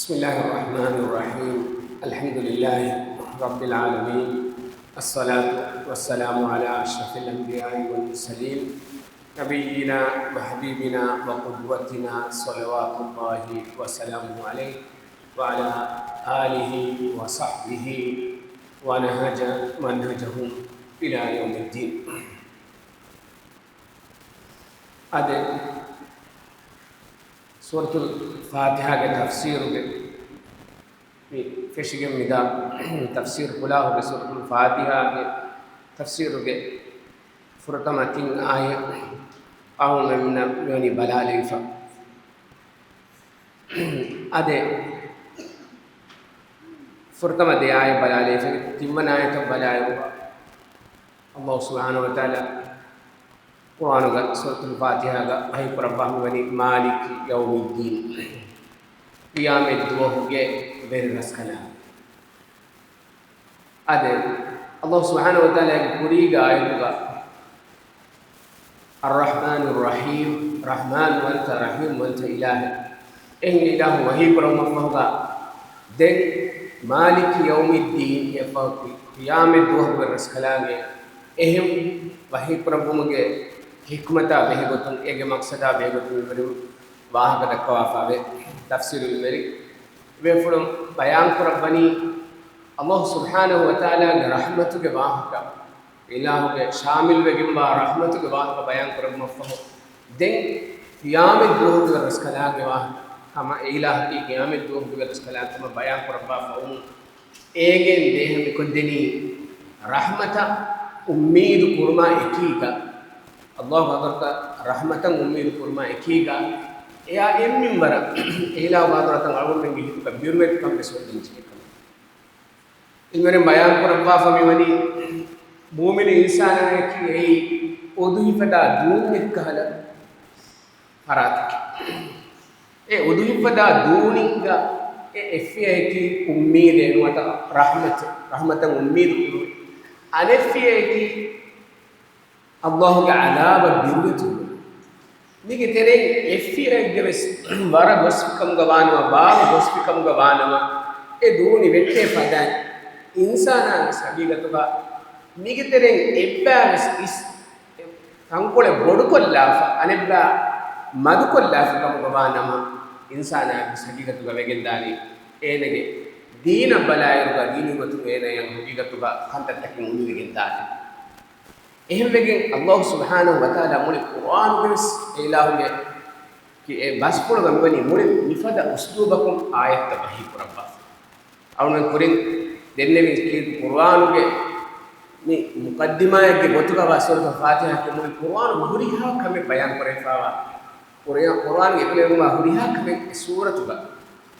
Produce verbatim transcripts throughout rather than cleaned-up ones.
بسم الله الرحمن الرحيم. الحمد لله رب العالمين. الصلاة والسلام على أشرف الأنبياء والمرسلين. نبينا وحبيبنا وقدوتنا صلوات الله وسلامه عليه وعلى آله وصحبه ونهج منهجهم إلى يوم الدين. އަދި ސޫރަތުލް ފާތިޙާގެ ތަފްސީރުގެ މި ފެށިގެން މިދާ ތަފްސީރު ކުލާހުގެ ސޫރަތުލް ފާތިޙާގެ ތަފްސީރުގެ ފުރަތަމަ ތިން އާޔަތް އަޅުގަނޑުމެންނަށް މިވަނީ ބަލާލެވިފަ. އަދި ފުރަތަމަ ދެ އާޔަތް ބަލާލެވިފަ، ތިންވަނަ އާޔަތަށް ބަލާލެވުމަށް އަﷲ ސުބްޙާނަހޫ ވަތަޢާލާ ޤުރްއާނުގަ ސޫރަތުލް ފާތިޙާގަ ވަޙީ ކުރައްވާ މިވަނީ مالك يوم الدين، ޤިޔާމަތް ދުވަހުގެ ވެރިރަސްކަލާނގެ. އާދެ، އަﷲ ސުބްޙާނަހޫ ވަތަޢާލާގެ ކުރީގެ އާޔަތުގަ الرحمن الرحيم، ރަޙްމާން ވަންތަ، ރަޙީމް ވަންތަ އިލާހެއް. އެހެން އިލާހު ވަޙީ ކުރައްވުމަށްފަހުގަ، ދެން مالك يوم الدين އެއްފަހު ޤިޔާމަތް ދުވަހުގެ ރަސްކަލާނގެ. އެހެން ވަޙީ ކުރައްވުމުގެ ޙިކްމަތާ ބެހޭގޮތުން، އޭގެ މަޤްޞަދާ ބެހޭގޮތުން މިވެރިން ވާހަކަ ދައްކަވާފަވޭ. ތަފްސީރު އިލްމުވެރިން ބޭފުޅުން ބަޔާން ކުރައްވަނީ، އަﷲ ސުބްޙާނަހޫ ވަތަޢާލާގެ ރަޙްމަތުގެ ވާހަކަ، އިލާހުގެ ޝާމިލްވެގެންވާ ރަޙްމަތުގެ ވާހަކަ ބަޔާން ކުރައްވުމަށްފަހު، ދެން ޤިޔާމަތް ދުވަހުގެ ރަސްކަލާނގެ ވާހަކަ ހަމަ އެ އިލާހަކީ ޤިޔާމަތް ދުވަހުގެ ރަސްކަލާނގެ ކަމަށް ބަޔާން ކުރައްވާފަ ވުމުން، އޭގެން ދޭހަ މިކޮށްދެނީ ރަޙްމަތަށް އުއްމީދު ކުރުމާ އެކީގަ، އަﷲ ގެ ޙަޟްރަތަށް ރަޙްމަތަށް އުއްމީދު ކުރުމާ އެކީގަ، އެއާ އެންމެން ވަރަށް އެ އިލާހު ގެ ޙަޟްރަތަށް އަޅުގަނޑުމެންގެ ހިތުގަ ބިރުވެތިކަން ވެސް ވެގެން ޖެހޭ ކަމަށް. އިލްމުވެރިން ބަޔާން ކުރައްވާފަ މިވަނީ، މުއުމިނު އިންސާނާއަކީ އެއީ އުދުހިފަދަ ދޫންޏެއް ކަހަލަ ފަރާތަކީ. އެ އުދުހިފަދަ ދޫނިންގަ އެ އެއްފިޔައަކީ އުއްމީދެއް ނުވަތަ ރަޙްމަތެއް، ރަޙްމަތަށް އުއްމީދު ކުރުވި. އަނެއްފިޔައަކީ އަﷲ ގެ ޢަޛާބަށް ބިރުވެތިވުން. މީގެ ތެރެއިން އެއްފިޔައެއްގެ ވެސް ވަރަށް ގޮސްފިކަމުގަ ވާނަމަ، ބާރު ގޮސްފިކަމުގަ ވާނަމަ، އެ ދޫނި ވެއްޓޭ ފަދައިން އިންސާނާ ވެސް ހަގީގަތުގަ މީގެ ތެރެއިން އެއްބައި ވެސް އިސް ތަންކޮޅެއް ބޮޑުކޮށްލާފަ، އަނެއްބައި މަދުކޮށްލާފި ކަމުގަ ވާނަމަ، އިންސާނާ ވެސް ހަގީގަތުގަ ވެގެންދާނީ އޭނަގެ ދީނަށް ބަލާއިރުގަ ދީނީ ގޮތުން އޭނަޔަށް ހަގީގަތުގަ ކަންތައްތަކެއް އުނިވެގެންދާނެ. އެހެންވެގެން އަﷲ ސުބްޙާނަހޫ ވަތަޢާލާ މުޅި ޤުރްއާނުގެ ވެސް އެ އިލާހުގެ އެ ބަސްފުޅުގަ މިވަނީ މުޅި މިފަދަ އުސްލޫބަކުން އާޔަތްތައް ވަޙީ ކުރައްވާފަ. އަޅުގަނޑު ކުރިން ދެންނެވި ކީރިތި ޤުރްއާނުގެ މި މުޤައްދިމާއެއްގެ ގޮތުގަ ވާ ސޫރަތުލް ފާތިޙާއަކީ މުޅި ޤުރްއާނުގެ ހުރިހާ ކަމެއް ބަޔާން ކުރެވިފަވާ، ޤުރްއާ-، ޤުރްއާނުގެ އެކުލެވުމާ ހުރިހާ ކަމެއް އެ ސޫރަތުގަ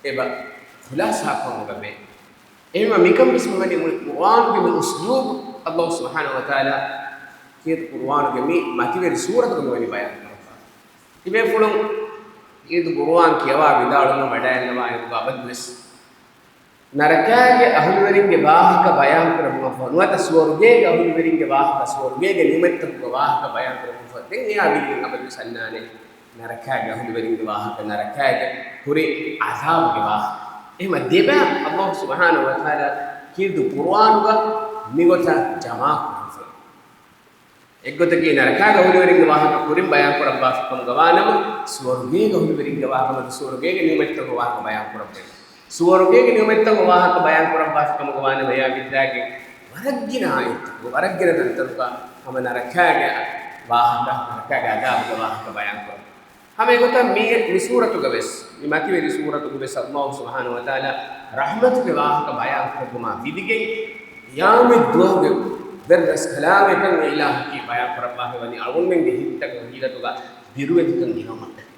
އެބަ ޚުލާޞާކޮށް އުނގަންވޭ. އެހެންވީމަ މިކަން ވެސް މިވަނީ މުޅި ޤުރްއާނުގެ މި އުސްލޫބު އަﷲ ސުބްޙާނަހޫ ވަތަޢާލާ ކީރިތި ޤުރްއާނުގެ މި މަތިވެރި ސޫރަތުގަ މިވަނީ ބަޔާން ކުރައްވާ. ތިބޭފުޅުން ކީރިތި ޤުރްއާން ކިޔަވާ ވިދާޅުވަމުން ވަޑައިގަންނަވާ އިރުގަ އަބަދުވެސް ނަރަކާގެ އަހުލުވެރިންގެ ވާހަކަ ބަޔާން ކުރެއްވުމަށްފަހު، ނުވަތަ ސުވަރުގޭގެ އަހުލުވެރިންގެ ވާހަކަ، ސުވަރުގޭގެ ނިޢުމަތްތަކުގެ ވާހަކަ ބަޔާން ކުރެއްވުމަށްފަހު، ދެން އެއާ ވިދިގެން އަބަދުވެސް އަންނާނެ ނަރަކާގެ އަހުލުވެރިންގެ ވާހަކަ، ނަރަކާގެ ހުރި ޢަޛާބުގެ ވާހަކަ. އެހެންވީމަ ދެބައި އަﷲ ސުބްޙާނަހޫ ވަތަޢާލާ ކީރިތި ޤުރްއާނުގަ މިގޮތަށް ޖަމާކުރައްވާފަ. އެއްގޮތަކީ ނަރަކާގެ އަހުލުވެރިންގެ ވާހަކަ ކުރިން ބަޔާން ކުރައްވާފަ ކަމުގަ ވާނަމަ، ސުވަރުގޭގެ އަހުލުވެރިންގެ ވާހަކަ ނުވަތަ ސުވަރުގޭގެ ނިޢުމަތްތަކުގެ ވާހަކަ ބަޔާން ކުރައްވަން. ސުވަރުގޭގެ ނިޢުމަތްތަކުގެ ވާހަކަ ބަޔާން ކުރައްވާފަ ކަމުގަ ވާނަމަ، އެއާ ވިއްދާގެން ވަރަށް ގިނަ އާޔަތްތަކުގަ، ވަރަށް ގިނަ ތަންތަނުގަ ހަމަ ނަރަކާގެ ވާހަކަ، ނަރަކާގެ ޢަޛާބުގެ ވާހަކަ ބަޔާން ކުރައްވަން. ހަމަ އެގޮތަށް މި، މި ސޫރަތުގަ ވެސް، މި މަތިވެރި ސޫރަތުގަ ވެސް އަﷲ ސުބްޙާނަހޫ ވަތަޢާލާ ރަޙްމަތުގެ ވާހަކަ ބަޔާން ކުރެއްވުމާ ވިދިގެން، ޤިޔާމަތް ދުވަހުގެ ވެރިރަސްކަލާނގެކަން އެ އިލާހަކީ ބަޔާން ކުރައްވާފައިވަނީ އަޅުގަނޑުމެންގެ ހިތްތަކަށް ހަގީގަތުގަ ބިރުވެތިކަން ގިނަވުމަށްޓަކައި.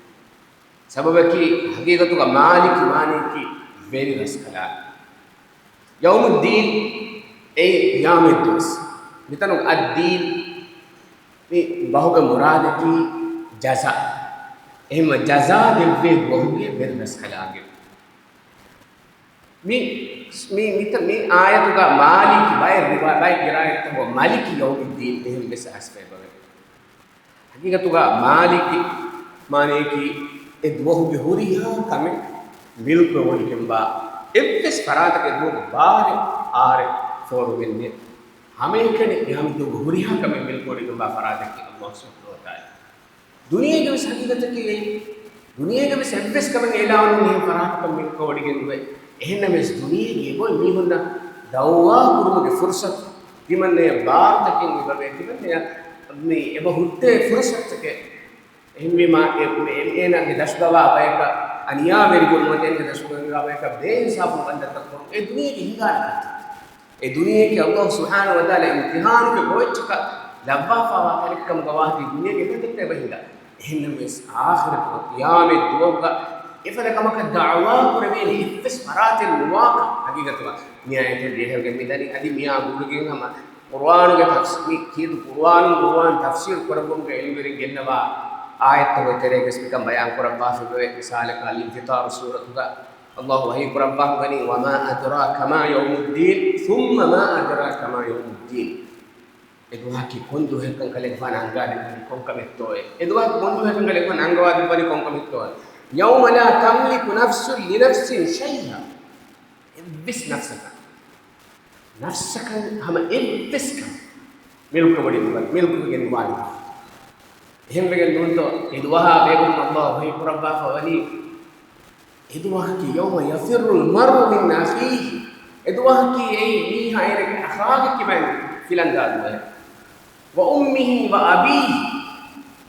ސަބަބަކީ ހަގީގަތުގަ މާލިކު މާނަޔަކީ ވެރިރަސްކަލާނގެ. ޔައުމުއްދީން އެއީ ޤިޔާމަތް ދުވަސް. މިތަނުގަ އައްދީން މި ބަހުގެ މުރާދަކީ ޖަޒާ. އެހެންވެ ޖަޒާ ދެއްވޭ ދުވަހުގެ ވެރިރަސްކަލާނގެ. މި، މި، މިތަ-، މި އާޔަތުގަ މާލިކު ބައެއް ރިވާ-، ބައެއް ޤިރާއަތްތަކުގަ މަލިކި ޔައުމިއްދީން އެހެން ވެސް އައިސްފައި ބަވޭ. ހަގީގަތުގަ މާލިކު މާނަޔަކީ އެ ދުވަހުގެ ހުރިހާ ކަމެއް މިލްކުވެވޮޑިގެންވާ އެއްވެސް ފަރާތަކަށް އެދުވަހު ބާރެއް އާރެއް ފޯރުވެންޏެއް. ހަމައެކަނި މިހާމެދުވަހު ހުރިހާ ކަމެއް މިލްކުވެވޮޑިގެންވާ ފަރާތަކީ ﷲ ސުބްޙާނަހޫ ވަތަޢާލާ. ދުނިޔޭގެ ވެސް ހަގީގަތަކީ އެއީ. ދުނިޔޭގެ ވެސް އެއްވެސް ކަމެއް އެލާނުން އެހެން ފަރާތަކަށް މިލްކުވެވޮޑިގެން ނުވޭ. އެހެންނަމަވެސް ދުނިޔޭގެ އެބައޮތް މީހުންނަށް ދައުވާ ކުރުމުގެ ފުރުޞަތު ތިމަންނަޔަށް ބާރުތަކެއް އެބަވޭ. ތިމަންނަޔަށް މި އެބަ ހުއްޓޭ ފުރުޞަތުތަކެއް. އެހެންވީމާ، އެ، އެ، އޭނާގެ ދަށުގަވާ ބަޔަކަށް އަނިޔާވެރިކުރުމަށް، އޭނާގެ ދަށުގަވާ ބަޔަކަށް ބޭއިންސާފު ކަންތައްތައް ކުރުން، އެ ދުނިޔޭގެ ހިނގާނެ ކަންތައް. އެ ދުނިޔެއަކީ ﷲ ސުބްޙާނަހޫ ވަތަޢާލާ އިމްތިޙާނުގެ ގޮވައްޗަކަށް ލައްވާފައިވާ ތަނެއްކަމުގަ ވާތީ، ދުނިޔޭގެ ކަންތައްތައް އެބަ ހިނގާ. އެހެންނަމަވެސް، އާޚިރަތުގަ ޤިޔާމަތް ދުވަހުގަ އެފަދަ ކަމަކަށް ދަޢުވާ ކުރެވޭނެ އެއްވެސް ފަރާތެއް ނުވާކަން ހަގީގަތުގަ މިއާޔަތުން ދިވެހިރައްގަ މިދަނީ. އަދި މިއާ ގުޅިގެން ހަމަ ޤުރުއާނުގެ ތަފްސީ-، މި ކީރިތި ޤުރުއާނުން ޤުރުއާން ތަފްސީރު ކުރައްވުމުގެ ޢިލްމުވެރިން ގެންނަވާ އާޔަތްތަކުގެ ތެރޭގަސް މިކަން ބަޔާން ކުރައްވާފައިވޭ. މިސާލަކަށް، އަލްއިންފިޠާރު ސޫރަތުގަ ﷲ ވަޙީ ކުރައްވާފަ ވަނީ، وما أدراك ما يوم الدين، ثم ما أدراك ما يوم الدين. އެދުވަހަކީ ކޮން ދުވަހެއްކަން ކަލޭގެފާނަށް އަންގާދެއްވަނީ ކޮންކަމެއްތޯއޭ؟ އެދުވަހަކީ ކޮން ދުވަހެއްކަން ކަލޭގެފާނަށް އަންގާދެއްވަނީ ކޮންކަމެއްތޯއޭ؟ يوم لا تملك نفس لنفس شيئا. އެއްވެސް ނަފްސަކަށް، ނަފްސަކަށް ހަމަ އެއްވެސް ކަމެއް މިލްކުވެވޮޑިގެން ނުވާނެ. އެހެންވެގެން ނޫންތޯ އެދުވަހާ ބޭފުޅުން ﷲ ވަޙީ ކުރައްވާފަ ވަނީ، އެދުވަހަކީ يوم يفر المرء من أخيه. އެދުވަހަކީ އެއީ މީހާ އޭނަގެ އަޚާގެ ކިބައިން ފިލަންދާ ދުވަހެއް. وأمه وأبيه.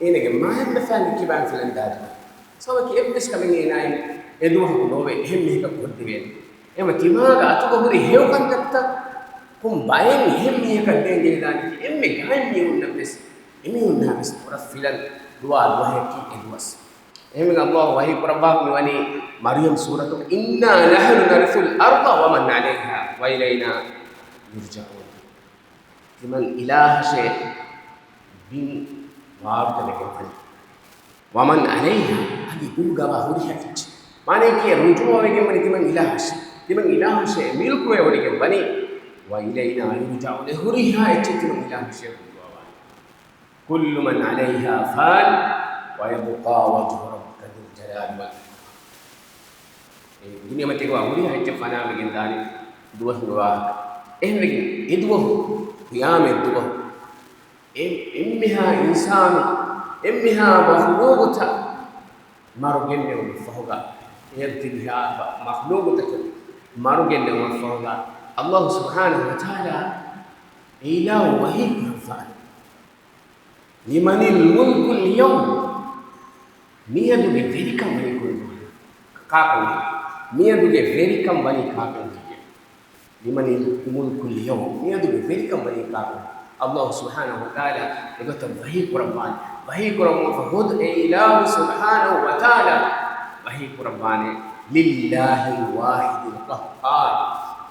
އޭނަގެ މާތް ބަފާގެ ކިބައިން ފިލަންދާ ދުވަހެއް. ސަބަބަކީ އެއްވެސް ކަމެއް އޭނާއިން އެދުވަހަކު ލޯބިވެ އެހެން މީހަކަށް ކޮށްދެވޭނެ. އެހެންވެ ތިމާގެ އަތުގަ ހުރި ހެޔޮ ކަންތައްތައް ކޮން ބައެއް އެހެން މީހަކަށް ދޭން ޖެހިދާނެތީ އެންމެ ގާތް މީހުންނަށްވެސް، އެމީހުންނާވެސް ވަރަށް ފިލަން ދުވާ ދުވަހަކީ އެދުވަސް. އެހެންވެ ﷲ ވަޙީ ކުރައްވާފަ މިވަނީ މަރްޔަމް ސޫރަތުގަ، إنا نحن نرث الأرض ومن عليها وإلينا يرجعون. ތިމަން އިލާހަށޭ ބިން ވާރުތަވެގެން ވަނީ. ومن عليها، އަދި ބިމުގަވާ ހުރިހާ އެއްޗެއް. މާނައަކީ ރުޖޫޢަވެގެން ވަނީ ތިމަން އިލާހަށޭ. ތިމަން އިލާހަށޭ މިލްކުވެވޮޑިގެން ވަނީ. وإلينا يرجعون، އެ ހުރިހާ އެއްޗެއް ތިމަން އިލާހަށޭ ރުޖޫޢަވާނެ. كل من عليها فان ويبقى وجه ربك ذو الجلال والإكرام. އެ ދުނިޔެމަތީގަ ހުރިހާ އެއްޗެއް ފަނާވެގެން ދާނެ ދުވަހުގެ ވާހަކަ. އެހެންވެގެން އެ ދުވަހު، ޤިޔާމަތް ދުވަހު، އެ-، އެންމެހާ އިންސާނު، އެންމެހާ މަޚްލޫޤުތައް މަރު ގެންނެވުމަށްފަހުގަ، އޭރު ތިބިހާ މަޚްލޫޤުތަކެއް މަރު ގެންނެވުމަށްފަހުގަ، ﷲ ސުބްޙާނަހޫ ވަތަޢާލާ އެ އިލާހު ވަޙީ ކުރައްވާނެ. لمن الملك اليوم. މިއަދުގެ ވެރިކަން ވަނީ ކޮން ކާކަށް ވެގެން؟ މިއަދުގެ ވެރިކަން ވަނީ ކާކަށް ވެގެން؟ لمن الملك اليوم. މިއަދުގެ ވެރިކަން ވަނީ ކާކަށް؟ ﷲ ސުބްޙާނަހޫ ވަތަޢާލާ އެގޮތަށް ވަޙީ ކުރައްވާނެ. ވަޙީ ކުރައްވާފަ ހުދު އެ އިލާހު ސުބްޙާނަހޫ ވަތަޢާލާ ވަޙީ ކުރައްވާނެ، لله الواحد القهار.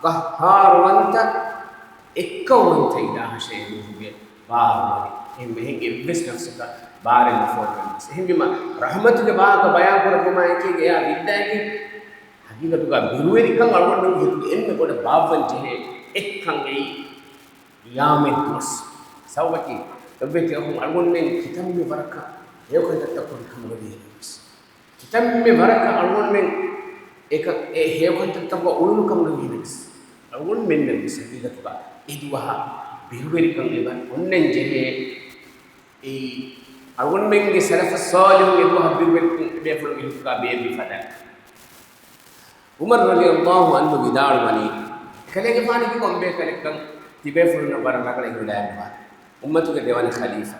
ޤައްހާރުވަންތަ އެއްކައުވަންތަ އިލާހަށޭ އެ ރޫޙުގެ ބާރު ވަނީ. އެހެންވެ އެހެން އެއްވެސް ނަފްސަކަށް ބާރެއް ނުފޯރުވޭނެ. އެހެންވީމަ، ރަޙްމަތުގެ ވާހަކަ ބަޔާން ކުރައްވުމާ އެކީގަ އެއާ ވިއްދާއެކީ، ހަގީގަތުގަ ބިރުވެރިކަން އަޅުގަނޑުމެންގެ ހިތުގަ އެންމެ ބޮޑަށް ބާއްވަން ޖެހޭ އެއްކަން އެއީ ޤިޔާމަތް ދުވަސް. ސަބަބަކީ، އެއްވެ ތިޔަހުން އަޅުގަނޑުމެން ކިތަންމެ ވަރަކަށް ހެޔޮ ކަންތައްތައް ކުރި ކަމުގަ ވީ ނަމަވެސް، ކިތަންމެ ވަރަކަށް އަޅުގަނޑުމެން އެކަ-، އެ ހެޔޮ ކަންތައްތަކުގަ އުޅުނު ކަމުގަ ވީނަމަވެސް، އަޅުގަނޑުމެންނަށް ވެސް ހަގީގަތުގަ އެ ދުވަހަށް ބިރުވެރިކަން އެބަ އޮންނަން ޖެހޭ. އެއީ، އަޅުގަނޑުމެންގެ ސަލަފުއް ޞާލިޙުން އެ ދުވަހަށް ބިރުވެރިކަން އެބޭފުޅުންގެ ހިތުގަ ބޭއްވި ފަދަ. ޢުމަރު ރަޟިޔަﷲ ޢަންހު ވިދާޅުވަނީ، ކަލޭގެފާނަކީ ކޮންބޭކަލެއްކަން ތިބޭފުޅުންނަށް ވަރަށް ރަނގަޅަށް ހިނގައިގެންވާ އުއްމަތުގެ ދެވަނަ ޚަލީފާ.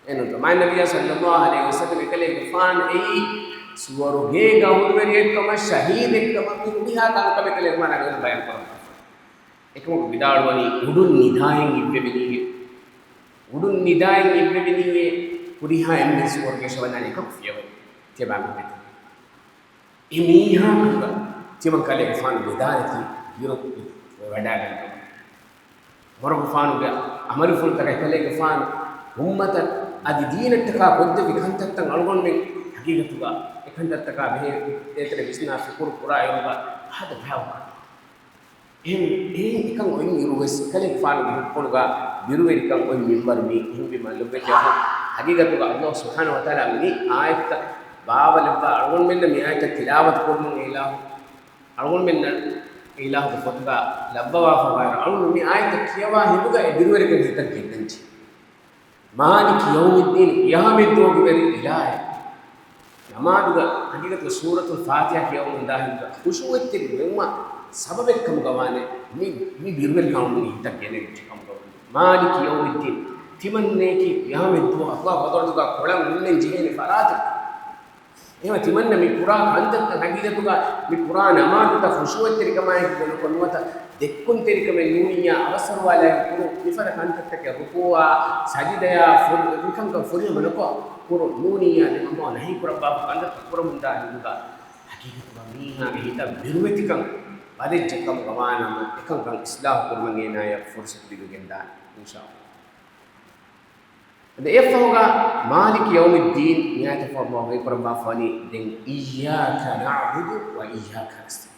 އެނޫންތޯ، މާތް ނަބިއްޔާ ޞައްލައްލާހު ޢަލައިހި ވަސައްލަމް އެކަލޭގެފާނު އެއީ ސުވަރުގޭގަ ހުރިވެރިއެއްކަމަށް، ޝަހީދެއްކަމަށް، މި ހުރިހާ ކަންކަމެއް ކަލޭގެފާނު އަގުން ބަޔާން ކުރައްވާފަ. އެކަމަކު ވިދާޅުވަނީ އުޑުން ނިދާއިން އިއްވެވިނީއޭ. އުޑުން ނިދާއިން އިއްވެވިނީއޭ. ހުރިހާ އެންމެން ސުވަރުގެ ޝަވަނާނީ އެކަކު ފިޔަވަނީ. ތިޔަބާ މި މެދު. އެ މީހާ ކަންކަން ތިމަން ކަލޭގެފާނު ވެދާނެތީ ބިރު ވަޑާގަންނަވާ. މަރުގެފާނުގެ ޢަމަލުފުޅުތަކަށް ކަލޭގެފާނު އުއްމަތަށް އަދި ދީނަށްޓަކާ ކޮށްދެއްވި ކަންތައްތައް އަޅުގަނޑުމެން ހަގީގަތުގަ އެ ކަންތައްތަކާ ބެހޭ ދޭތެރެ ވިސްނާ ފިކުރު ކުރާ އިރުގަ އާދަ ބައިވަރުކަން. އެހެން، އެހެން އެކަން އޮތް އިރުވެސް ކަލޭގެފާނުގެ ހުއްޕުނުގަ ބިރުވެރިކަން އޮތް މިންވަރު މީ އެހެންވީމަ ލޮބުވެތި އަޚުން، ހަގީގަތުގަ ﷲ ސުބްޙާނަހޫ ވަތަޢާލާ މި އާޔަތްތައް ބާވަލައްވާ އަޅުގަނޑުމެންނަށް މި އާޔަތަށް ތިލާވަތު ކުރުމުން އެ އިލާހު، އަޅުގަނޑުމެންނަށް އެ އިލާހުގެ ފޮތުގަ ލައްވަވާފަ ވާއިރު، އަޅުގަނޑު މި އާޔަތަށް ކިޔަވާ ހިނދުގަ އެ ބިރުވެރިކަން ހިތަށް ގެންނަންޖެހޭ. މާލިކި ޔައުމިއްދީން، ޤިޔާމަތްދުވަހުގެ ވެރި އިލާހެއް. ނަމާދުގަ ހަގީގަތުގަ ސޫރަތުލް ފާތިޙާ ކިޔަވަމުންދާ ހިނދުގަ ޚުޝޫޢަތްތެރި ވެވުމަށް ސަބަބެއްކަމުގަ ވާނެ މި، މި ބިރުވެރިކަމުން ހިތަށް ގެނެވިއްޖެ ކަމުގަ ވަނީ. މާލިކި ޔައުމިއްދީން، ތިމަންނައަކީ ޤިޔާމަތްދުވަހު ﷲ ޙަޟްރަތުގަ ކޮޅަށް އުންނަން ޖެހޭނެ ފަރާތެއް. އެހެންވެ ތިމަންނަ މި ކުރާ ކަންތައްތައް ހަގީގަތުގަ މި ކުރާ ނަމާދުތައް ޚުޝޫޢަތްތެރިކަމާއެކު ގުނަކޮށް ނުވަތަ ދެއްކުންތެރިކަމެއް ނޫނިއްޔާ އަވަސްވާލާއިރު ކުރު މިފަދަ ކަންތައްތަކެއް ރުކޫޢާ، ސަޖިދަޔާ ފުރި، މިކަންކަން ފުރިހަމަ ނުކޮށް ކުރު ނޫނިއްޔާ ދެން ﷲ ނަހީ ކުރައްވާފަ ކަންތައްތައް ކުރަމުންދާ ހިނދުގަ ހަގީގަތުގަ މީހާގެ ހިތަށް ބިރުވެތިކަން ވަދެއްޖެ ކަމުގަ ވާނަމަ އެކަންކަން އިޞްލާޙު ކުރުމަށް އޭނާޔަށް ފުރުޞަތު ދިގުގެންދާނެ އިންޝާﷲ. އަދި އެއަށްފަހުގަ މާލިކި ޔައުމިއްދީން މި އާޔަތަށް ފަހު ﷲ ވަޙީކުރައްވާފަވަނީ ދެން إياك نعبد وإياك نستعين.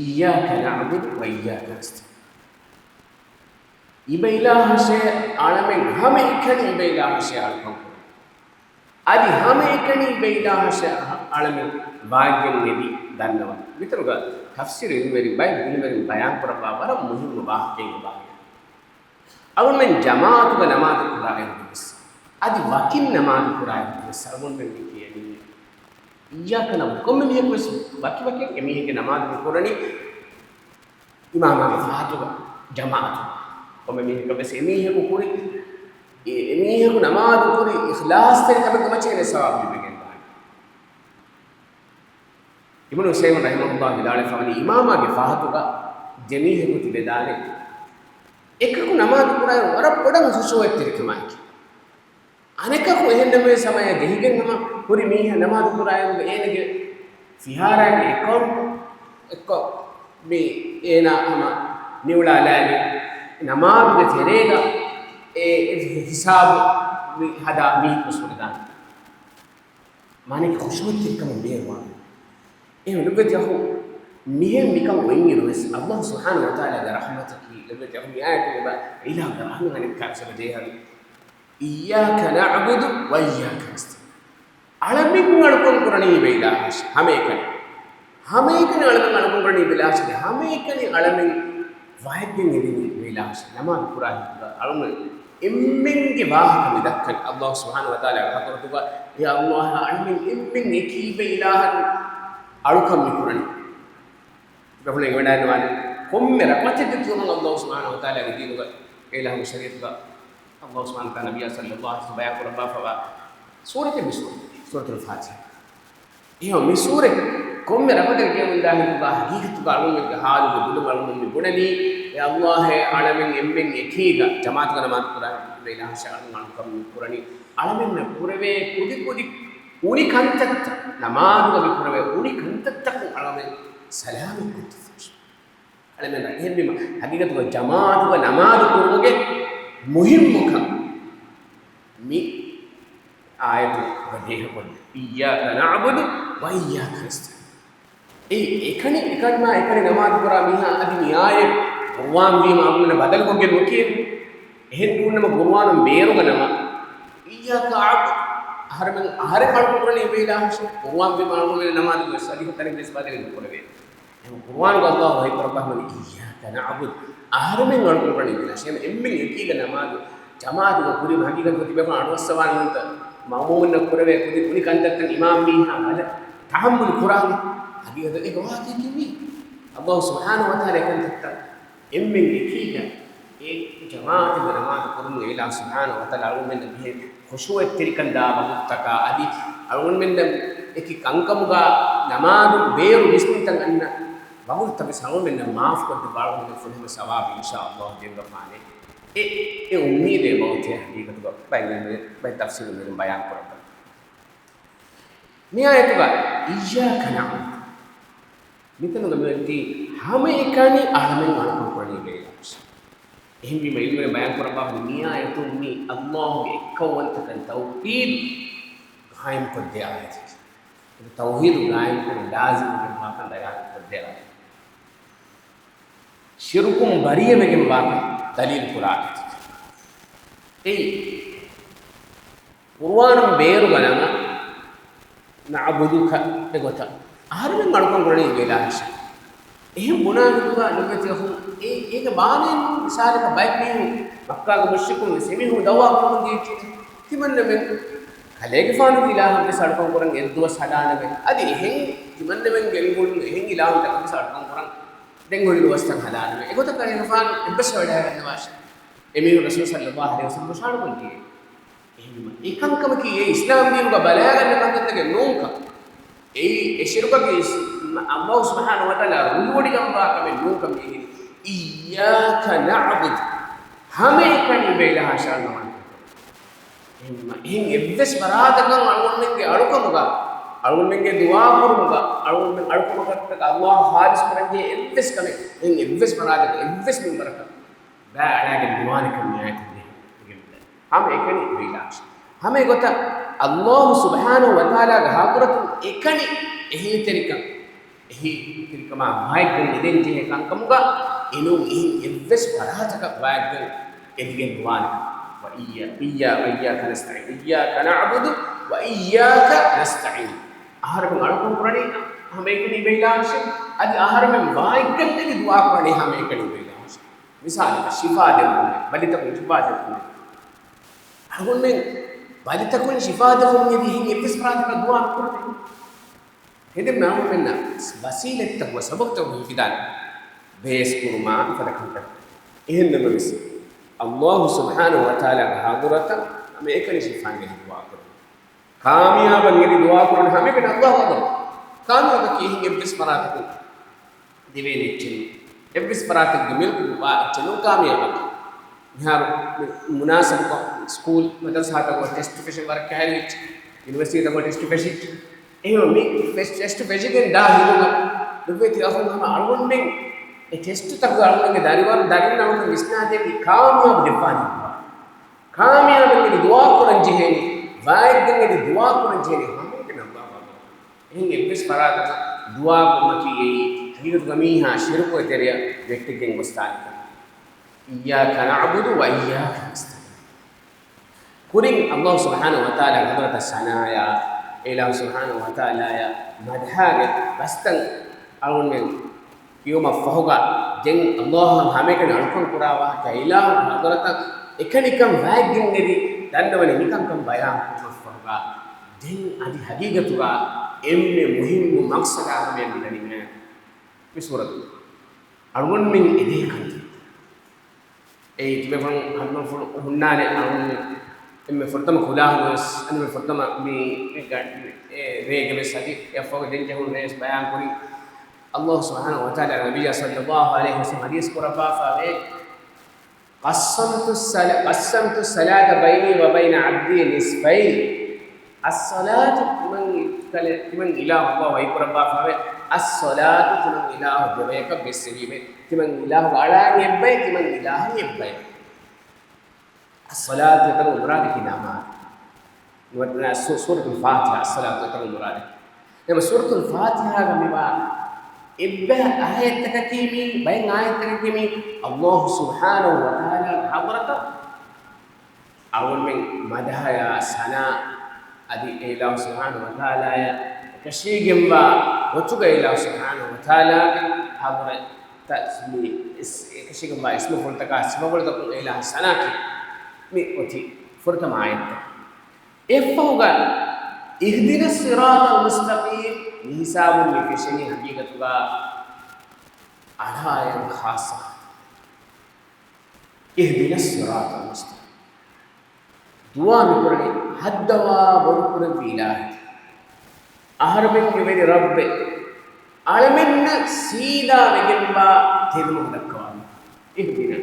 إياك نعبد وإياك نستعين. އިބައިލާހަށޭ އަޅަމެން ހަމައެކަނި އިބައިލާހަށޭ އަޅުކަން ކުރަން. އަދި ހަމައެކަނި އިބައިލާހަށޭ އަޅަމެން ވާގެން އެދި ދަންނަވަން. މިތަނުގަ ތަފްސީރު ޢިލްމުވެރިން ބައެއް ޢިލްމުވެރިން ބަޔާން ކުރައްވާ ވަރަށް މުހިއްމު ވާހަކައެއް އެބަ. އަޅުމެން ޖަމާޢަތުގަ ނަމާދު ކުރާއިރު ވެސް، އަދި ވަކިން ނަމާދު ކުރާއިރު ވެސް އަޅުގަނޑުމެން މި ކިޔަނީ إياك نعبد. ކޮންމެ މީހަކު ވެސް ވަކިވަކިން އެމީހެއްގެ ނަމާދު މި ކުރަނީ އިމާމާގެ ފަހަތުގަ ޖަމާޢަތު. ކޮންމެ މީހަކަށް ވެސް އެމީހަކު ކުރި، އެ، އެމީހަކު ނަމާދު ކުރި އިޚްލާޞްތެރިކަމެއްގެ މައްޗަށް އެންމެ ސަވާބު ލިބިގެންދާނެ. އިބްނު ޢުސައިމީން ރަޙިމަހުﷲ ވިދާޅުވެފަވަނީ، އިމާމާގެ ފަހަތުގަ ދެމީހަކު ތިބެދާނެ. އެކަކު ނަމާދު ކުރާއިރު ވަރަށް ބޮޑަށް ޚުޝޫޢަތްތެރިކަމާއެކީ. އަނެކަކު އެހެންނަމަވެސް ސަމަޔަށް ޖެހިގެން ހަމަ ހުރި މީހާ ނަމާދު ކުރާއިރު އޭނަގެ ފިހާރާގެ އެކައުންޓު އެއްކޮށް މި އޭނާ ހަމަ ނިއުޅާލާލި ނަމާދުގެ ތެރޭގަ އެ ހިސާބު މި ހަދާ މީހަކު ވެސް ހުރެދާނެ. މާނައަކީ ޚުޝޫޢަތްތެރިކަމުން ބޭރުވާން. އެހެން ލޮބުވެތި އަޚު، މިހެން މިކަން އޮތްއިރު ވެސް ﷲ ސުބްޙާނަހޫ ވަތަޢާލާގެ ރަޙްމަތަކީ، ލޮބުވެތި އަޚު، މި އާޔަތުގަ އިލާހުގެ ރަޙްމަތް އަނެއްކާވެސް އެބަ ޖެހޭ ހަމަ. إياك نعبد وإياك نستعين. އަޅަމެން އަޅުކަން ކުރަނީ އިބައިލާހަށް ހަމައެކަނި. ހަމައެކަނި އަޅަމެން އަޅުކަން ކުރަނީ އިބައިލާހަށް. ހަމައެކަނި އަޅަމެން ވައެއްގެން އެދެނީ އިބައިލާހަށް. ނަމާދު ކުރާ ހިނދުގަ އަޅުމެން އެންމެންގެ ވާހަކަ މި ދައްކަނީ ﷲ ސުބްޙާނަހޫ ވަތަޢާލާގެ ޙަޟްރަތުގަ، ޔާ ﷲ، އަޅަމެން އެންމެން އެކީ އިބައިލާހަށް އަޅުކަން މި ކުރަނީ. ބެހުނެ އިވެނާއެއް ނުވާނެ. ކޮންމެ ރަޙްމަތެއްގެ ކިޔުމަށް ﷲ ސުބްޙާނަހޫ ވަތަޢާލާގެ ދީނުގަ، އެ އިލާހުގެ ޝަރީޢަތުގަ، ﷲ ސުބްޙާނަހޫ ވަތަޢާލާ ނަބިއްޔާ ޞައްލައްލާހު ޢަލައިހި ވަސައްލަމަ ބަޔާން ކުރައްވާފަވާ ސޫރަތެއް މި ސޫރަތު، ސޫރަތުލް ފާތިޙާ. އެހެން މި ސޫރަތް ކޮންމެ ރަޙްމަތެއް ކިޔަމުންދާ ހިނދުގަ ހަގީގަތުގަ އަޅުގަނޑުމެންގެ ޙާލުގެ ދުލުމަށް އަޅުގަނޑުމެން މި ބުނަނީ، އޭ ﷲ އޭ އަޅަމެން އެންމެން އެކީގަ ޖަމާޢަތުގަ ނަމާދު ކުރާ އިބައިލާހަށޭ އަޅަމެން އަޅުކަން މި ކުރަނީ. އަޅަމެންނަށް ކުރެވޭ ކުދި ކުދި އުނި ކަންތައްތައް، ނަމާދުގަ މި ކުރެވޭ އުނި ކަންތައްތަކުން އަޅަމެން ސަލާމަތް ކޮށްދެއްވުން. އަޅަމެން ރަނގަޅުވީމަ ހަގީގަތުގަ ޖަމާޢަތުގަ ނަމާދު ކުރުމުގެ މުހިއްމުކަން މި އާޔަތުގަ ދޭހަކޮށްލި، إياك نعبد وإياك نستعين. އެ އެކަނި، އެކަނިމާ އެކަނި ނަމާދު ކުރާ މީހާ އަދި މި އާޔަތް ޤުރުއާން ވީމަ އަޅުގަނޑަށް ބަދަލުކޮށްގެން ނުކިޔެވޭ. އެހެން ނޫންނަމަ ޤުރުއާނުން ބޭރުގަ ނަމަ، إياك أعبد، އަހަރެމެން، އަހަރެން އަޅުކަން ކުރަނީ އިބައިލާހަށޭ. ޤުރުއާން ވީމަ އަޅުގަނޑު ނަމާދު ވެސް އަދި ތަނެއް ވެސް ބަދަލެއް ނުކުރެވޭ. އެހެން ޤުރުއާނުގަ ﷲ ވަޙީ ކުރައްވާ ހަމަ إياك نعبد، އަހަރެމެން އަޅުކަން ކުރަނީ އިބައިލާހަށޭ. އެންމެން އެކީގަ ނަމާދު ޖަމާޢަތުގަ ކުރީމަ ހަގީގަތުގަ ތިބޭފުޅުން އަޑުއައްސަވާނެ ނޫންތަ؟ މައުމޫމުންނަށް ކުރެވޭ ކުދި ކުދި ކަންތައްތައް އިމާމް މީހާ ބަލަ ތަޙައްމަލު ކުރާނެ. ހަގީގަތުގަ އޭގެ ވާހަކައަކީ މީ. ﷲ ސުބްޙާނަހޫ ވަތަޢާލާ އެކަންތައްތައް އެންމެން އެކީގަ އެ ޖަމާޢަތުގަ ނަމާދު ކުރުމުން އިލާހު ސުބްޙާނަހޫ ވަތަޢާލާ އަޅުގަނޑުމެންނަށް ބެހޭ ޚުޝޫޢަތްތެރިކަން ދާ ވަގުތުތަކާ އަދި އަޅުގަނޑުމެންނަށް އެކި ކަންކަމުގަ ނަމާދު ބޭރު ވިސްނުންތައް އަންނަ ވަގުތުތައް ވެސް އަޅުގަނޑުމެންނަށް މާފުކޮށްދެއްވާ އަޅުގަނޑުމެން ފުރިހަމަ ސަވާބު އިންޝާﷲ ދެއްވަފާނެ. އެ، އެ އުއްމީދެއް އެބައޮތޭ ހަގީގަތުގަ ބައެއް އިލްމުވެރިން، ބައެއް ތަފްސީރުވެރިން ބަޔާން ކުރައްވަނީ. މި އާޔަތުގަ إياك نعبد. މިތަނުގަ މިވަނީ ހަމައެކަނި އަޅަމެން އަޅުކަން ކުރަނީ އިބައިލާހަށޭ. އެހެންވީމަ އިލްމުވެރިން ބަޔާން ކުރައްވާފަ މި އާޔަތުން މީ ﷲ ގެ އެއްކައުވަންތަކަން ތައުކީދު ޤާއިމްކޮށްދޭ އާޔަތެއް. ތައުޙީދު ޤާއިމްކުރުން ލާޒިމުގެ މާކަން ބަޔާންކޮށްދޭ އާޔަތެއް. ޝިރުކުން ބަރީއަވެގެން ވާކަން ދަލީލު ކުރާ އާޔަތެއް. އެއީ ޤުރުއާނުން ބޭރު ބަލަން، ނަޢުބުދުކަ އެގޮތަށް އަހަރެމެން އަޅުކަން ކުރަނީ އިލާހަށް. އެހެން ބުނާ ހިނދުގަ ނުވެތި އަޚުން އެ، އޭގެ މާނައެއް ނޫން. މިސާލަކަށް ބައެއް މީހުން މައްކާގެ މުޝްރިކުން ވެސް އެމީހުން ދަޢުވާ ކުރަމުން ދިޔައީ ތިމަންނަމެން ކަލޭގެފާނުގެ އިލާހަށް ވެސް އަޅުކަން ކުރަން އެއްދުވަސް ހަދާނަމޭ. އަދި އެހެން ތިމަންނަމެން ގެންގުޅުނު އެހެން އިލާހުންތަކަށް ވެސް އަޅުކަން ކުރަން ދެން ހުރި ދުވަސްތައް ހަދާނަމޭ. އެގޮތަށް ކަލޭގެފާނު އެއްވެސް ވަޑައިގަންނަވާށޭ. އެމީހުން ރަސޫލު ޞައްލައްލާހު ޢަލައިހި ވަސައްލަމަށް ހުށަހަޅަމުން ދިޔައީ. އެހެންވީމަ އެ ކަންކަމަކީ އެ އިސްލާމް ދީނުގަ ބަލައިގަންނަ ކަންތައްތަކެއް ނޫންކަން. އެއީ އެ ޝިރުކަކީ އިސް-، މަ-، ﷲ ސުބްޙާނަހޫ ވަތަޢާލާ ރުހިވޮޑިގަންވާ ކަމެއް ނޫންކަން މި އެނގި. إياك نعبد. ހަމައެކަނި އެބަ އިލާހަށް ޝަރަކް ނުވާނެ. އެހެންވީމަ އެހެން އެއްވެސް ފަރާތަކަށް އަޅުގަނޑުމެންގެ އަޅުކަމުގަ، އަޅުގަނޑުމެންގެ ދުޢާ ކުރުމުގަ، އަޅުގަނޑުމެން އަޅުކަމަކަށްޓަކާ ﷲ ޚާލިޞް ކުރަންޖެހޭ އެއްވެސް ކަމެއް، އެހެން އެއްވެސް ފަރާތަކަށް އެއްވެސް މިންވަރަކަށް ބައި އަޅާގެން ނުވާނެކަން މި އާޔަތުން ދެ-، ދެގެން ދޭ. ހަމައެކަނި އިލާހަށް. ހަމަ އެގޮތަށް ﷲ ސުބްޙާނަހޫ ވަތަޢާލާގެ ޙަޟްރަތުން އެކަނި އެހީތެރިކަން، އެހީތެރިކަމާ ވާތްގަން އެދެން ޖެހޭ ކަންކަމުގަ އެނޫން އެހެން އެއްވެސް ފަރާތަކަށް ވާތްގަން އެދިގެން ނުވާނެ. وإيا-، إيا-، وإياك نستعين. إياك نعبد وإياك نستعين. އަހަރެމެން އަޅުކަން ކުރަނީ ހަމައެކަނި އެބަ އިލާހަށޭ. އަދި އަހަރެމެން ވާތްގަން އެދި ދުޢާ ކުރަނީ ހަމައެކަނި އެބަ އިލާހަށޭ. މިސާލަކަށް ޝިފާ ދެއްވުމެއް، ބަލިތަކުން ޝިފާ ދެއްވުމެއް. އަޅުގަނޑުމެން ބަލިތަކުން ޝިފާ ދެއްވުމަށް އެދި އެހެން އެއްވެސް ފަރާތަކަށް ދުޢާ ނުކުރަނީ. އެހެންވީމަ އަޅުގަނޑުމެންނަށް ވަސީލަތްތަކުގަ ސަބަބުތަކުގަ ހިފިދާނެ ބޭސް ކުރުމާ މިފަދަ ކަންތައް. އެހެންނަމަވެސް، ﷲ ސުބްޙާނަހޫ ވަތަޢާލާގެ ޙަޟްރަތަށް ހަމައެކަނި ޝިފާއިން އެދި ދުޢާ ކުރުން. ކާމިޔާބަށް އެދި ދުޢާ ކުރުން ހަމައެކަނި ﷲ އަށް. ކާމިޔާބަކީ އެހެން އެއްވެސް ފަރާތަކުން ދެވޭނެ އެއްޗެއް ނޫން. އެއްވެސް ފަރާތެއްގެ މިލްކުގަ ވާ އެއްޗެއް ނޫން ކާމިޔާބަކީ. މިހާރު މި މުނާސަބަކޮށް ސްކޫލް މަދަރުސާތަކުގަ ޓެސްޓު ފެށެން ވަރަށް ކަހަލަ އެއްޗެއް. ޔުނިވަރސިޓީތަކުގަ ޓެސްޓު ފެށިއްޖެ. އެހެންވެ މި ޓެސްޓު ފެށިގެން ދާ ހިނދުގަ ނުވެތި އަޚުން ހަމަ އަޅުގަނޑުމެން އެ ޓެސްޓުތަކުގަ އަޅުގަނޑުގެ ދަރިވަރު ދަރިން އަޅުގަނޑު ވިސްނާދޭނީ ކާމިޔާބު ދެއްވާނެ. ކާމިޔާބަށް އެދި ދުޢާ ކުރަން ޖެހޭނީ، ވާތްގަން އެދި ދުޢާ ކުރަން ޖެހޭނީ ހަމައެކަނި ﷲ އަށް. އެހެން އެއްވެސް ފަރާތަކަށް ދުޢާ ކުރުމަކީ އެއީ ހަގީގަތުގަ މީހާ ޝިރުކުގެ ތެރެއަށް ވެއްޓިގެން ގޮސްދާނެ ކަމެއް. إياك نعبد وإياك نستعين. ކުރިން ﷲ ސުބްޙާނަހޫ ވަތަޢާލާގެ ޙަޟްރަތަށް ސަނާޔާ، އެ އިލާހު ސުބްޙާނަހޫ ވަތަޢާލާއަށް މަދްޙާގެ ބަސްތައް އަޅުގަނޑުމެން ކިޔުމަށްފަހުގަ ދެން ﷲ އަށް ހަމައެކަނި އަޅުކަން ކުރާ ވާހަކަ އިލާހުގެ ޙަޟްރަތަށް އެކަނިކަން ވާތްގަން އެދި ދަންނަވަނީ މިކަންކަން ބަޔާން ކުރުމަށްފަހުގަ ދެން އަދި ހަގީގަތުގަ އެންމެ މުހިންމު މަޤްޞަދާ ހަމަޔަށް މިދަނީމޭ މި ސޫރަތު. އަޅުގަނޑުމެން އެދޭ ކަންތައް. އެއީ ތިބޭފުޅުން ހަނދުމަފުޅު ހުންނާނެ އަޅުގަނޑުމެން އެންމެ ފުރަތަމަ ކުލާހުން ވެސް އެންމެ ފުރަތަމަ މި، މި ގަ-، އެ ރޭގެ ވެސް އަދި އެއަށްފަހު ދެން ޖެހުނު ރޭ ވެސް ބަޔާން ކުރި. ﷲ ސުބްޙާނަހޫ ވަތަޢާލާ ނަބިއްޔާ ޞައްލައްލާހު ޢަލައިހި ވަސައްލަމަ ޙަދީޘް ކުރައްވާފަވޭ، قسمت الصلا-، قسمت الصلاة بيني وبين عبدي نصفين. އައްޞަލާތު ތިމަން ކަލެ-، ތިމަން އިލާހު ވައި ކުރައްވާފަވޭ. އައްޞަލާތު ތިމަން އިލާހު ދެބަޔަކަށް ބެއްސެވީމޭ. ތިމަން އިލާހު އަޅާން އެއްބަޔެއް، ތިމަން އިލާހު އެއްބަޔެއް. އައްޞަލާތު އެތަނު މުރާދަކީ ނަމާދު. ނުވަތަ ސޫ-، ސޫރަތުލް ފާތިޙާ، އައްޞަލާތު އެތަނު މުރާދަކީ. އެމަ ސޫރަތުލް ފާތިޙާގަ މިވާ އެއްބައި އާޔަތްތަކަކީ މީ، ބައެއް އާޔަތްތަކަކީ މީ، ﷲ ސުބްޙާނަހޫ ވަތަޢާލާގެ ޙަޟްރަތަށް އަޅުގަނޑުމެން މަދްޙަޔާ ސަނާ އަދި އެ އިލާހު ސުބްޙާނަހޫ ވަތަޢާލާއަށް އެކަށީގެންވާ ގޮތުގަ އެ އިލާހު ސުބްޙާނަހޫ ވަތަޢާލާގެ ޙަޟްރަތަށް މި އިސް-، އެކަށީގެންވާ އިސްމުފުޅުތަކާ ސިފަފުޅުތަކުން އެ އިލާހަށް ސަނާކީ މި އޮތީ ފުރަތަމަ އާޔަތްތައް. އެއަށްފަހުގަ اهدنا الصراط المستقيم މި ހިސާބުން މި ފެށެނީ ހަގީގަތުގަ އަޅާއިރު ޚާއްޞަ اهدنا الصراط المستقيم. ދުޢާ މިކުރަނީ ހައްދަވާ ބޮޑުކުރެއްވި އިލާހެއް. އަހަރެމެންގެ ވެރި ރައްބެއް. އަޅަމެންނަށް ސީދާ ވެގެންވާ ތެރެމަގު ދައްކަވާލި. އިހްދިނާ.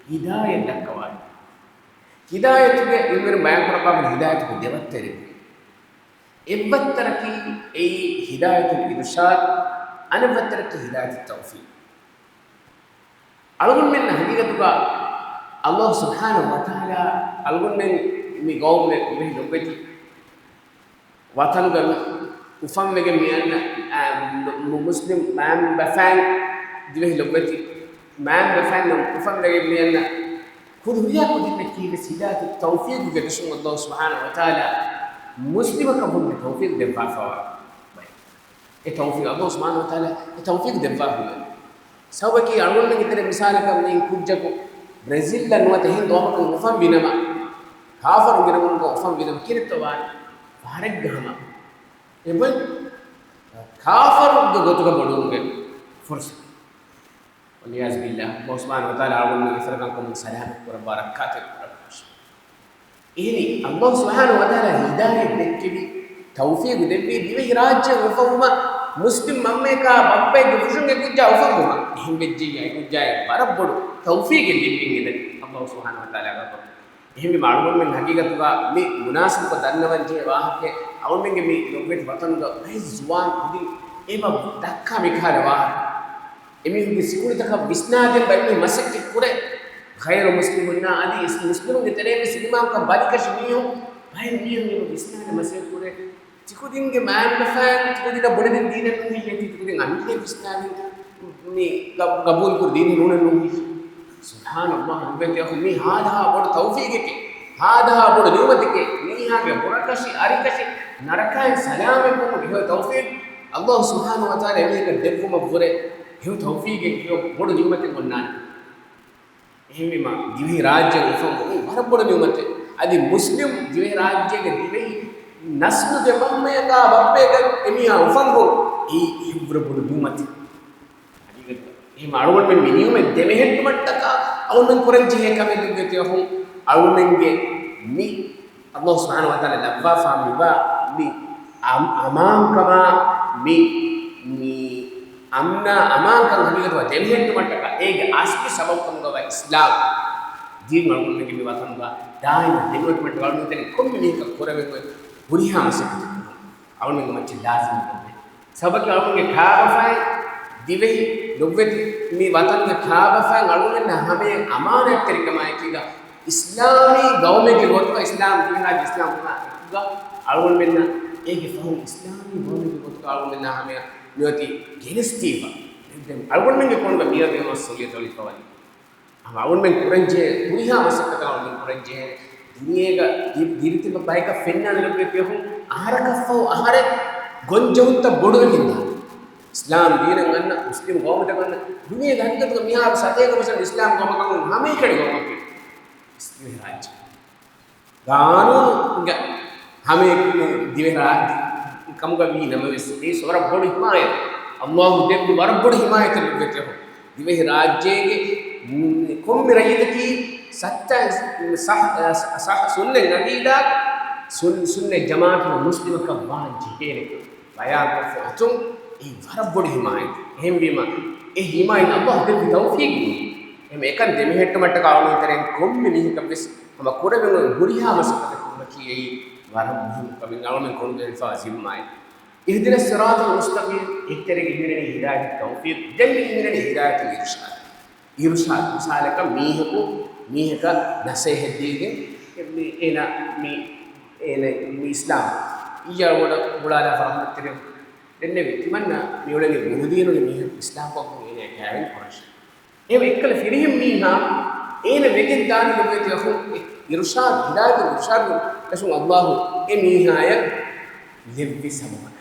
ހިދާޔަތް ދައްކަވާލި. ހިދާޔަތުގެ އިލްމުވެރިން ބަޔާން ކުރައްވާފަ ހިދާޔަތުގެ ދެވައްތަރެއް. އެއްވައްތަރަކީ އެއީ ހިދާޔަތުލް އިރުޝާދު، އަނެއްވައްތަރަކީ ހިދާޔަތު ތައުފީޤު. އަޅުގަނޑުމެންނަށް ހަގީގަތުގަ ﷲ ސުބްޙާނަހޫ ވަތަޢާލާ އަޅުގަނޑުމެން މި ގައުމުގެ ދިވެހި ލޮބުވެތި ވަތަނުގަ އުފަންވެގެން މިއަންނަ، އާ، މު-، މު-، މުސްލިމް މައިންބަފައިން ދިވެހި ލޮބުވެތި މައިންބަފައިން އުފަންވެގެން މިއަންނަ ކުދި ހުރިހާ ކުދިންނަކީވެސް ހިދާޔަތު ތައުފީގުގެ ދުށުން އަލްލާހު ސުބްޙާނަހު ވަތަޢާލާ މުސްލިމަކަށް ހުންނަ ތައުފީގު ދެއްވާފަވާ. އެ ތައުފީގު އަލްލާހު ސުބްޙާނަހު ވަތަޢާލާ އެ ތައުފީގު ދެއްވާ ހުންނަ. ސަބަބަކީ އަޅުގަނޑުމެންގެ ތެރޭ މިސާލަކަށް މި ކުއްޖަކު ބްރެޒިލްއަށް ނުވަތަ އެހެން ގައުމަކަށް އުފަންވިނަމަ، ކާފަރުންގެ ނަމުން އުފަންވިނަމަ ކިހިނެއްތޯ ވާނެ؟ ފަހަރެއްގެ ހަމަ. އެބައި ކާފަރުންގެ ގޮތުގަ ބޮޑުވުމުގެ ފުރުސަތު. ވަލްޢިޔާޛު ބިއްލާހް، އަލްލާހު ސުބްޙާނަހު ވަތަޢާލާ އަޅުގަނޑުމެން އެފަދަކަންކަމުން ސަލާމަތް ކުރައްވާ، ރައްކާތެރި ކުރައްވާށި. އެހެނީ، އަލްލާހު ސުބްޙާނަހު ވަތަޢާލާ ހިދާޔަތް ދެއްކެވި، ތައުފީގު ދެއްވީ ދިވެހި ރާއްޖެއަށް އުފަންވުމަށް، މުސްލިމް މަންމަޔަކާ ބައްޕައެއްގެ ފުށުން އެ ކުއްޖާ އުފަންވުމަށް. އެހެން ވެއްޖިއްޔާ އެ ކުއްޖާއަށް ވަރަށް ބޮޑު ތައުފީގެއް ލިބިގެން އެދެނީ އަލްލާހު ސުބްޙާނަހު ވަތަޢާލާގެ ގޮތުން. އެހެންވީމަ އަޅުގަނޑުމެން ހަގީގަތުގަ މި މުނާސަބަކޮށް ދަންނަވަންޖެހޭ ވާހަކައެއް، އަޅުގަނޑުމެންގެ މި ލޮބުވެތި ވަޠަނުގަ ބައެއް ޒުވާން ކުދިން އެބަ ދައްކާ މިކަހަލަ ވާހަކަ. އެމީހުންގެ ސިކުނޑިތަކަށް ވިސްނާދޭން ބައެއް މީހުން މަސައްކަތް ކުރޭ. ޣައިރު މުސްލިމުންނާ އަދި އިސް-، މުސްލިމުންގެ ތެރޭގަ ސިނިމާއަކަށް ބަލިކަށި މީހުން، ބައެއް މީހުން އެބަ ވިސްނާދޭން މަސައްކަތް ކުރޭ. ތިކުދިންގެ މާތްބަފައިން ތިކުދިންނަށް ބުނެދިން ދީނެއް ނުހިއްޔޭ، ތިކުދިން އަންހެން ވިސްނާދިން މި ގަ-، ގަބޫލުކުރި ދީނެއް ނޫނެއް ނުހިއްޔޭ. ސުބްޙާނައްލާހް، މި ހާދަހާ ބޮޑު ތައުފީގެކޭ، ހާދަހާ ބޮޑު ނިޢުމަތެކޭ، މީހާގެ ބުރަކަށި އަރިކަށި ނަރަކައިން ސަލާމަތްވުމުގެ ހެޔޮ ތައުފީގު އަލްލާހު ސުބްޙާނަހު ވަތަޢާލާ އެމީހަކަށް ދެއްވުމަށްވުރެ ހެޔޮ ތައުފީގެއް ހެޔޮ ބޮޑު ނިޢުމަތެއް އޮންނާނެ. އެހެންވީމަ، ދިވެހި ރާއްޖެއަށް އުފަންވުން ވަރަށް ބޮޑު ނިޢުމަތެއް. އަދި މުސްލިމް ދިވެހި ރާއްޖޭގެ ދިވެހި ނަސްލުގެ މަންމަޔަކާ ބައްޕައެއްގަ އެމީހާ އުފަންވުން އެއީ އެއްވުރެ ބޮޑު ނިޢުމަތެއް. ހަގީގަތުގަ އެހެން އަޅުގަނޑުމެން މި ނިޢުމަތް ދެމެހެއްޓުމަށްޓަކާ އަޅުގަނޑުމެން ކުރަންޖެހޭ ކަމެއް ލޮބުވެތި އަޚުން، އަޅުގަނޑުމެންގެ މި އަލްލާހު ސުބްޙާނަހު ވަތަޢާލާ ލައްވާފާ މިވާ މި އަމް-، އަމާންކަމާ މި، މި އަމްނާ އަމާންކަން ހަގީގަތުގަ ދެމެހެއްޓުމަށްޓަކާ އޭގެ އަސްލު ސަބަބުކަމުގަވާ އިސްލާމް ދީން އަޅުގަނޑުމެންގެ މި ވަޠަނުގަ ދާއިމަށް ދެމެހެއްޓުމަށްޓަކާ އަޅުގަނޑުމެން ކޮންމެ މީހަކަށް ކުރެވެން އޮތް ހުރިހާ މަސައްކަތެއް އަޅުގަނޑުމެންގެ މައްޗަށް ލާޒިމު ކަމެއް. ސަބަބަކީ އަޅުގަނޑުގެ ކާބަފައިން ދިވެހި ލޮބުވެތި މި ވަޠަނުގެ ކާބަފައިން އަޅުގަނޑުމެންނަށް ހަމަޔަށް އަމާނާތްތެރިކަމާއެކީގަ އިސްލާމީ ގައުމެއްގެ ގޮތުގަ އިސްލާމް ދީނާ އިސްލާމް ގަ އަޅުގަނޑުމެންނަށް އޭގެ ފަހުން އިސްލާމީ ގައުމެއްގެ ގޮތުގަ އަޅުގަނޑުމެންނާ ހަމަޔަށް މިއޮތީ ގެނެސްދީފަ. އަޅުގަނޑުމެންގެ ކޮންގަ މިއޮތީ މަސްއޫލިއްޔަތު އޮޅިފަވަނީ. ހަމަ އަޅުގަނޑުމެން ކުރަންޖެހޭ ހުރިހާ މަސައްކަތަށް އަޅުގަނޑުމެން ކުރަންޖެހޭ. ދުނިޔޭގަ ދި-، ދިރިތިބަ ބަޔަކަށް ފެންނާނެ ލޮބުވެތި އަޚުން އަހަރަކަށްފަހު އަހަރެއް ގޮންޖެހުންތައް ބޮޑުވެގެންދާނެ. އިސްލާމް ދީނަށް އަންނަ މުސްލިމް ގައުމުތަކަށް އަންނަ ދުނިޔޭގެ ހަގީގަތުގަ މިހާރު ސަތޭކަ ޕަސެންޓް އިސްލާމް ގައުމަކަށް ހަމައެކަނި ގައުމަކީ މި ރާއްޖެ. ގާނޫނުގެ ހަމައެކަނި ދިވެހިރާއްޖެ ކަމުގަ ވީ ނަމަވެސް، އެއީ ވަރަށް ބޮޑު ހިމާޔަތެއް. އަލްލާހު ދެއްވި ވަރަށް ބޮޑު ހިމާޔަތެއް ލޮބުވެތި އަޚުން. ދިވެހިރާއްޖޭގެ ކޮންމެ ރައްޔިތަކީ ސައްތަ-، ސަ-، ސަ-، ސަ-، ސުންނަތް އަގީދާ، ސުން-، ސުންނަތް ޖަމާޢަތުގެ މުސްލިމަކަށް ވާން ޖެހޭނެ ބަޔާންކޮށްފަ އޮތުން، އެއީ ވަރަށް ބޮޑު ހިމާޔަތެއް. އެހެންވީމަ، އެ ހިމާޔަތް އަލްލާހު ދެއްވި ތައުފީގު. އެހެން އެކަން ދެމެހެއްޓުމަށްޓަކާ އަޅުގަނޑު ތެރެއިން ކޮންމެ މީހަކަށްވެސް ހަމަ ކުރެވެން އޮތް ހުރިހާ މަސައްކަތެއް ކުރުމަކީ އެއީ ވަރަށް މުހިންމު ކަމެއް އަޅުގަނޑުމެން ކޮންމެ ދެންފާ ޒިންމާއެއް. اهدنا الصراط المستقيم، އެއްތެރެގެ ހިމެނެނީ ހިދާޔަތު ތައުފީޤް، ދެން މި ހިމެނެނީ ހިދާޔަތު އިރުޝާދު. އިރުޝާދު މިސާލަކަށް މީހަކު މީހަކަށް ނަސޭހަތް ދީގެން މި އޭނަ މި، އޭނަ މި އިސްލާމް އިއްޔާ ގުޅާލާފަ ރަޙްމަތްތެރި ދެންނެވި ތިމަންނަ މިއުޅެނީ ބޮޑު ދީނުގެ މީހަކު އިސްލާމް ކޮށް އޭނަ ކައިވެނި ކުރަން. އެ އެއްކަލަ ފިރިހެން މީހާ އޭނަ ވެގެން ދާނީ ލޮބުވެތި އަޚުން އިރުޝާދު، ހިދާޔަތު އިރުޝާދު ދަށުން އަލްލާހު އެ މީހާޔަށް ލެއްވި ސަބަބަކަށް.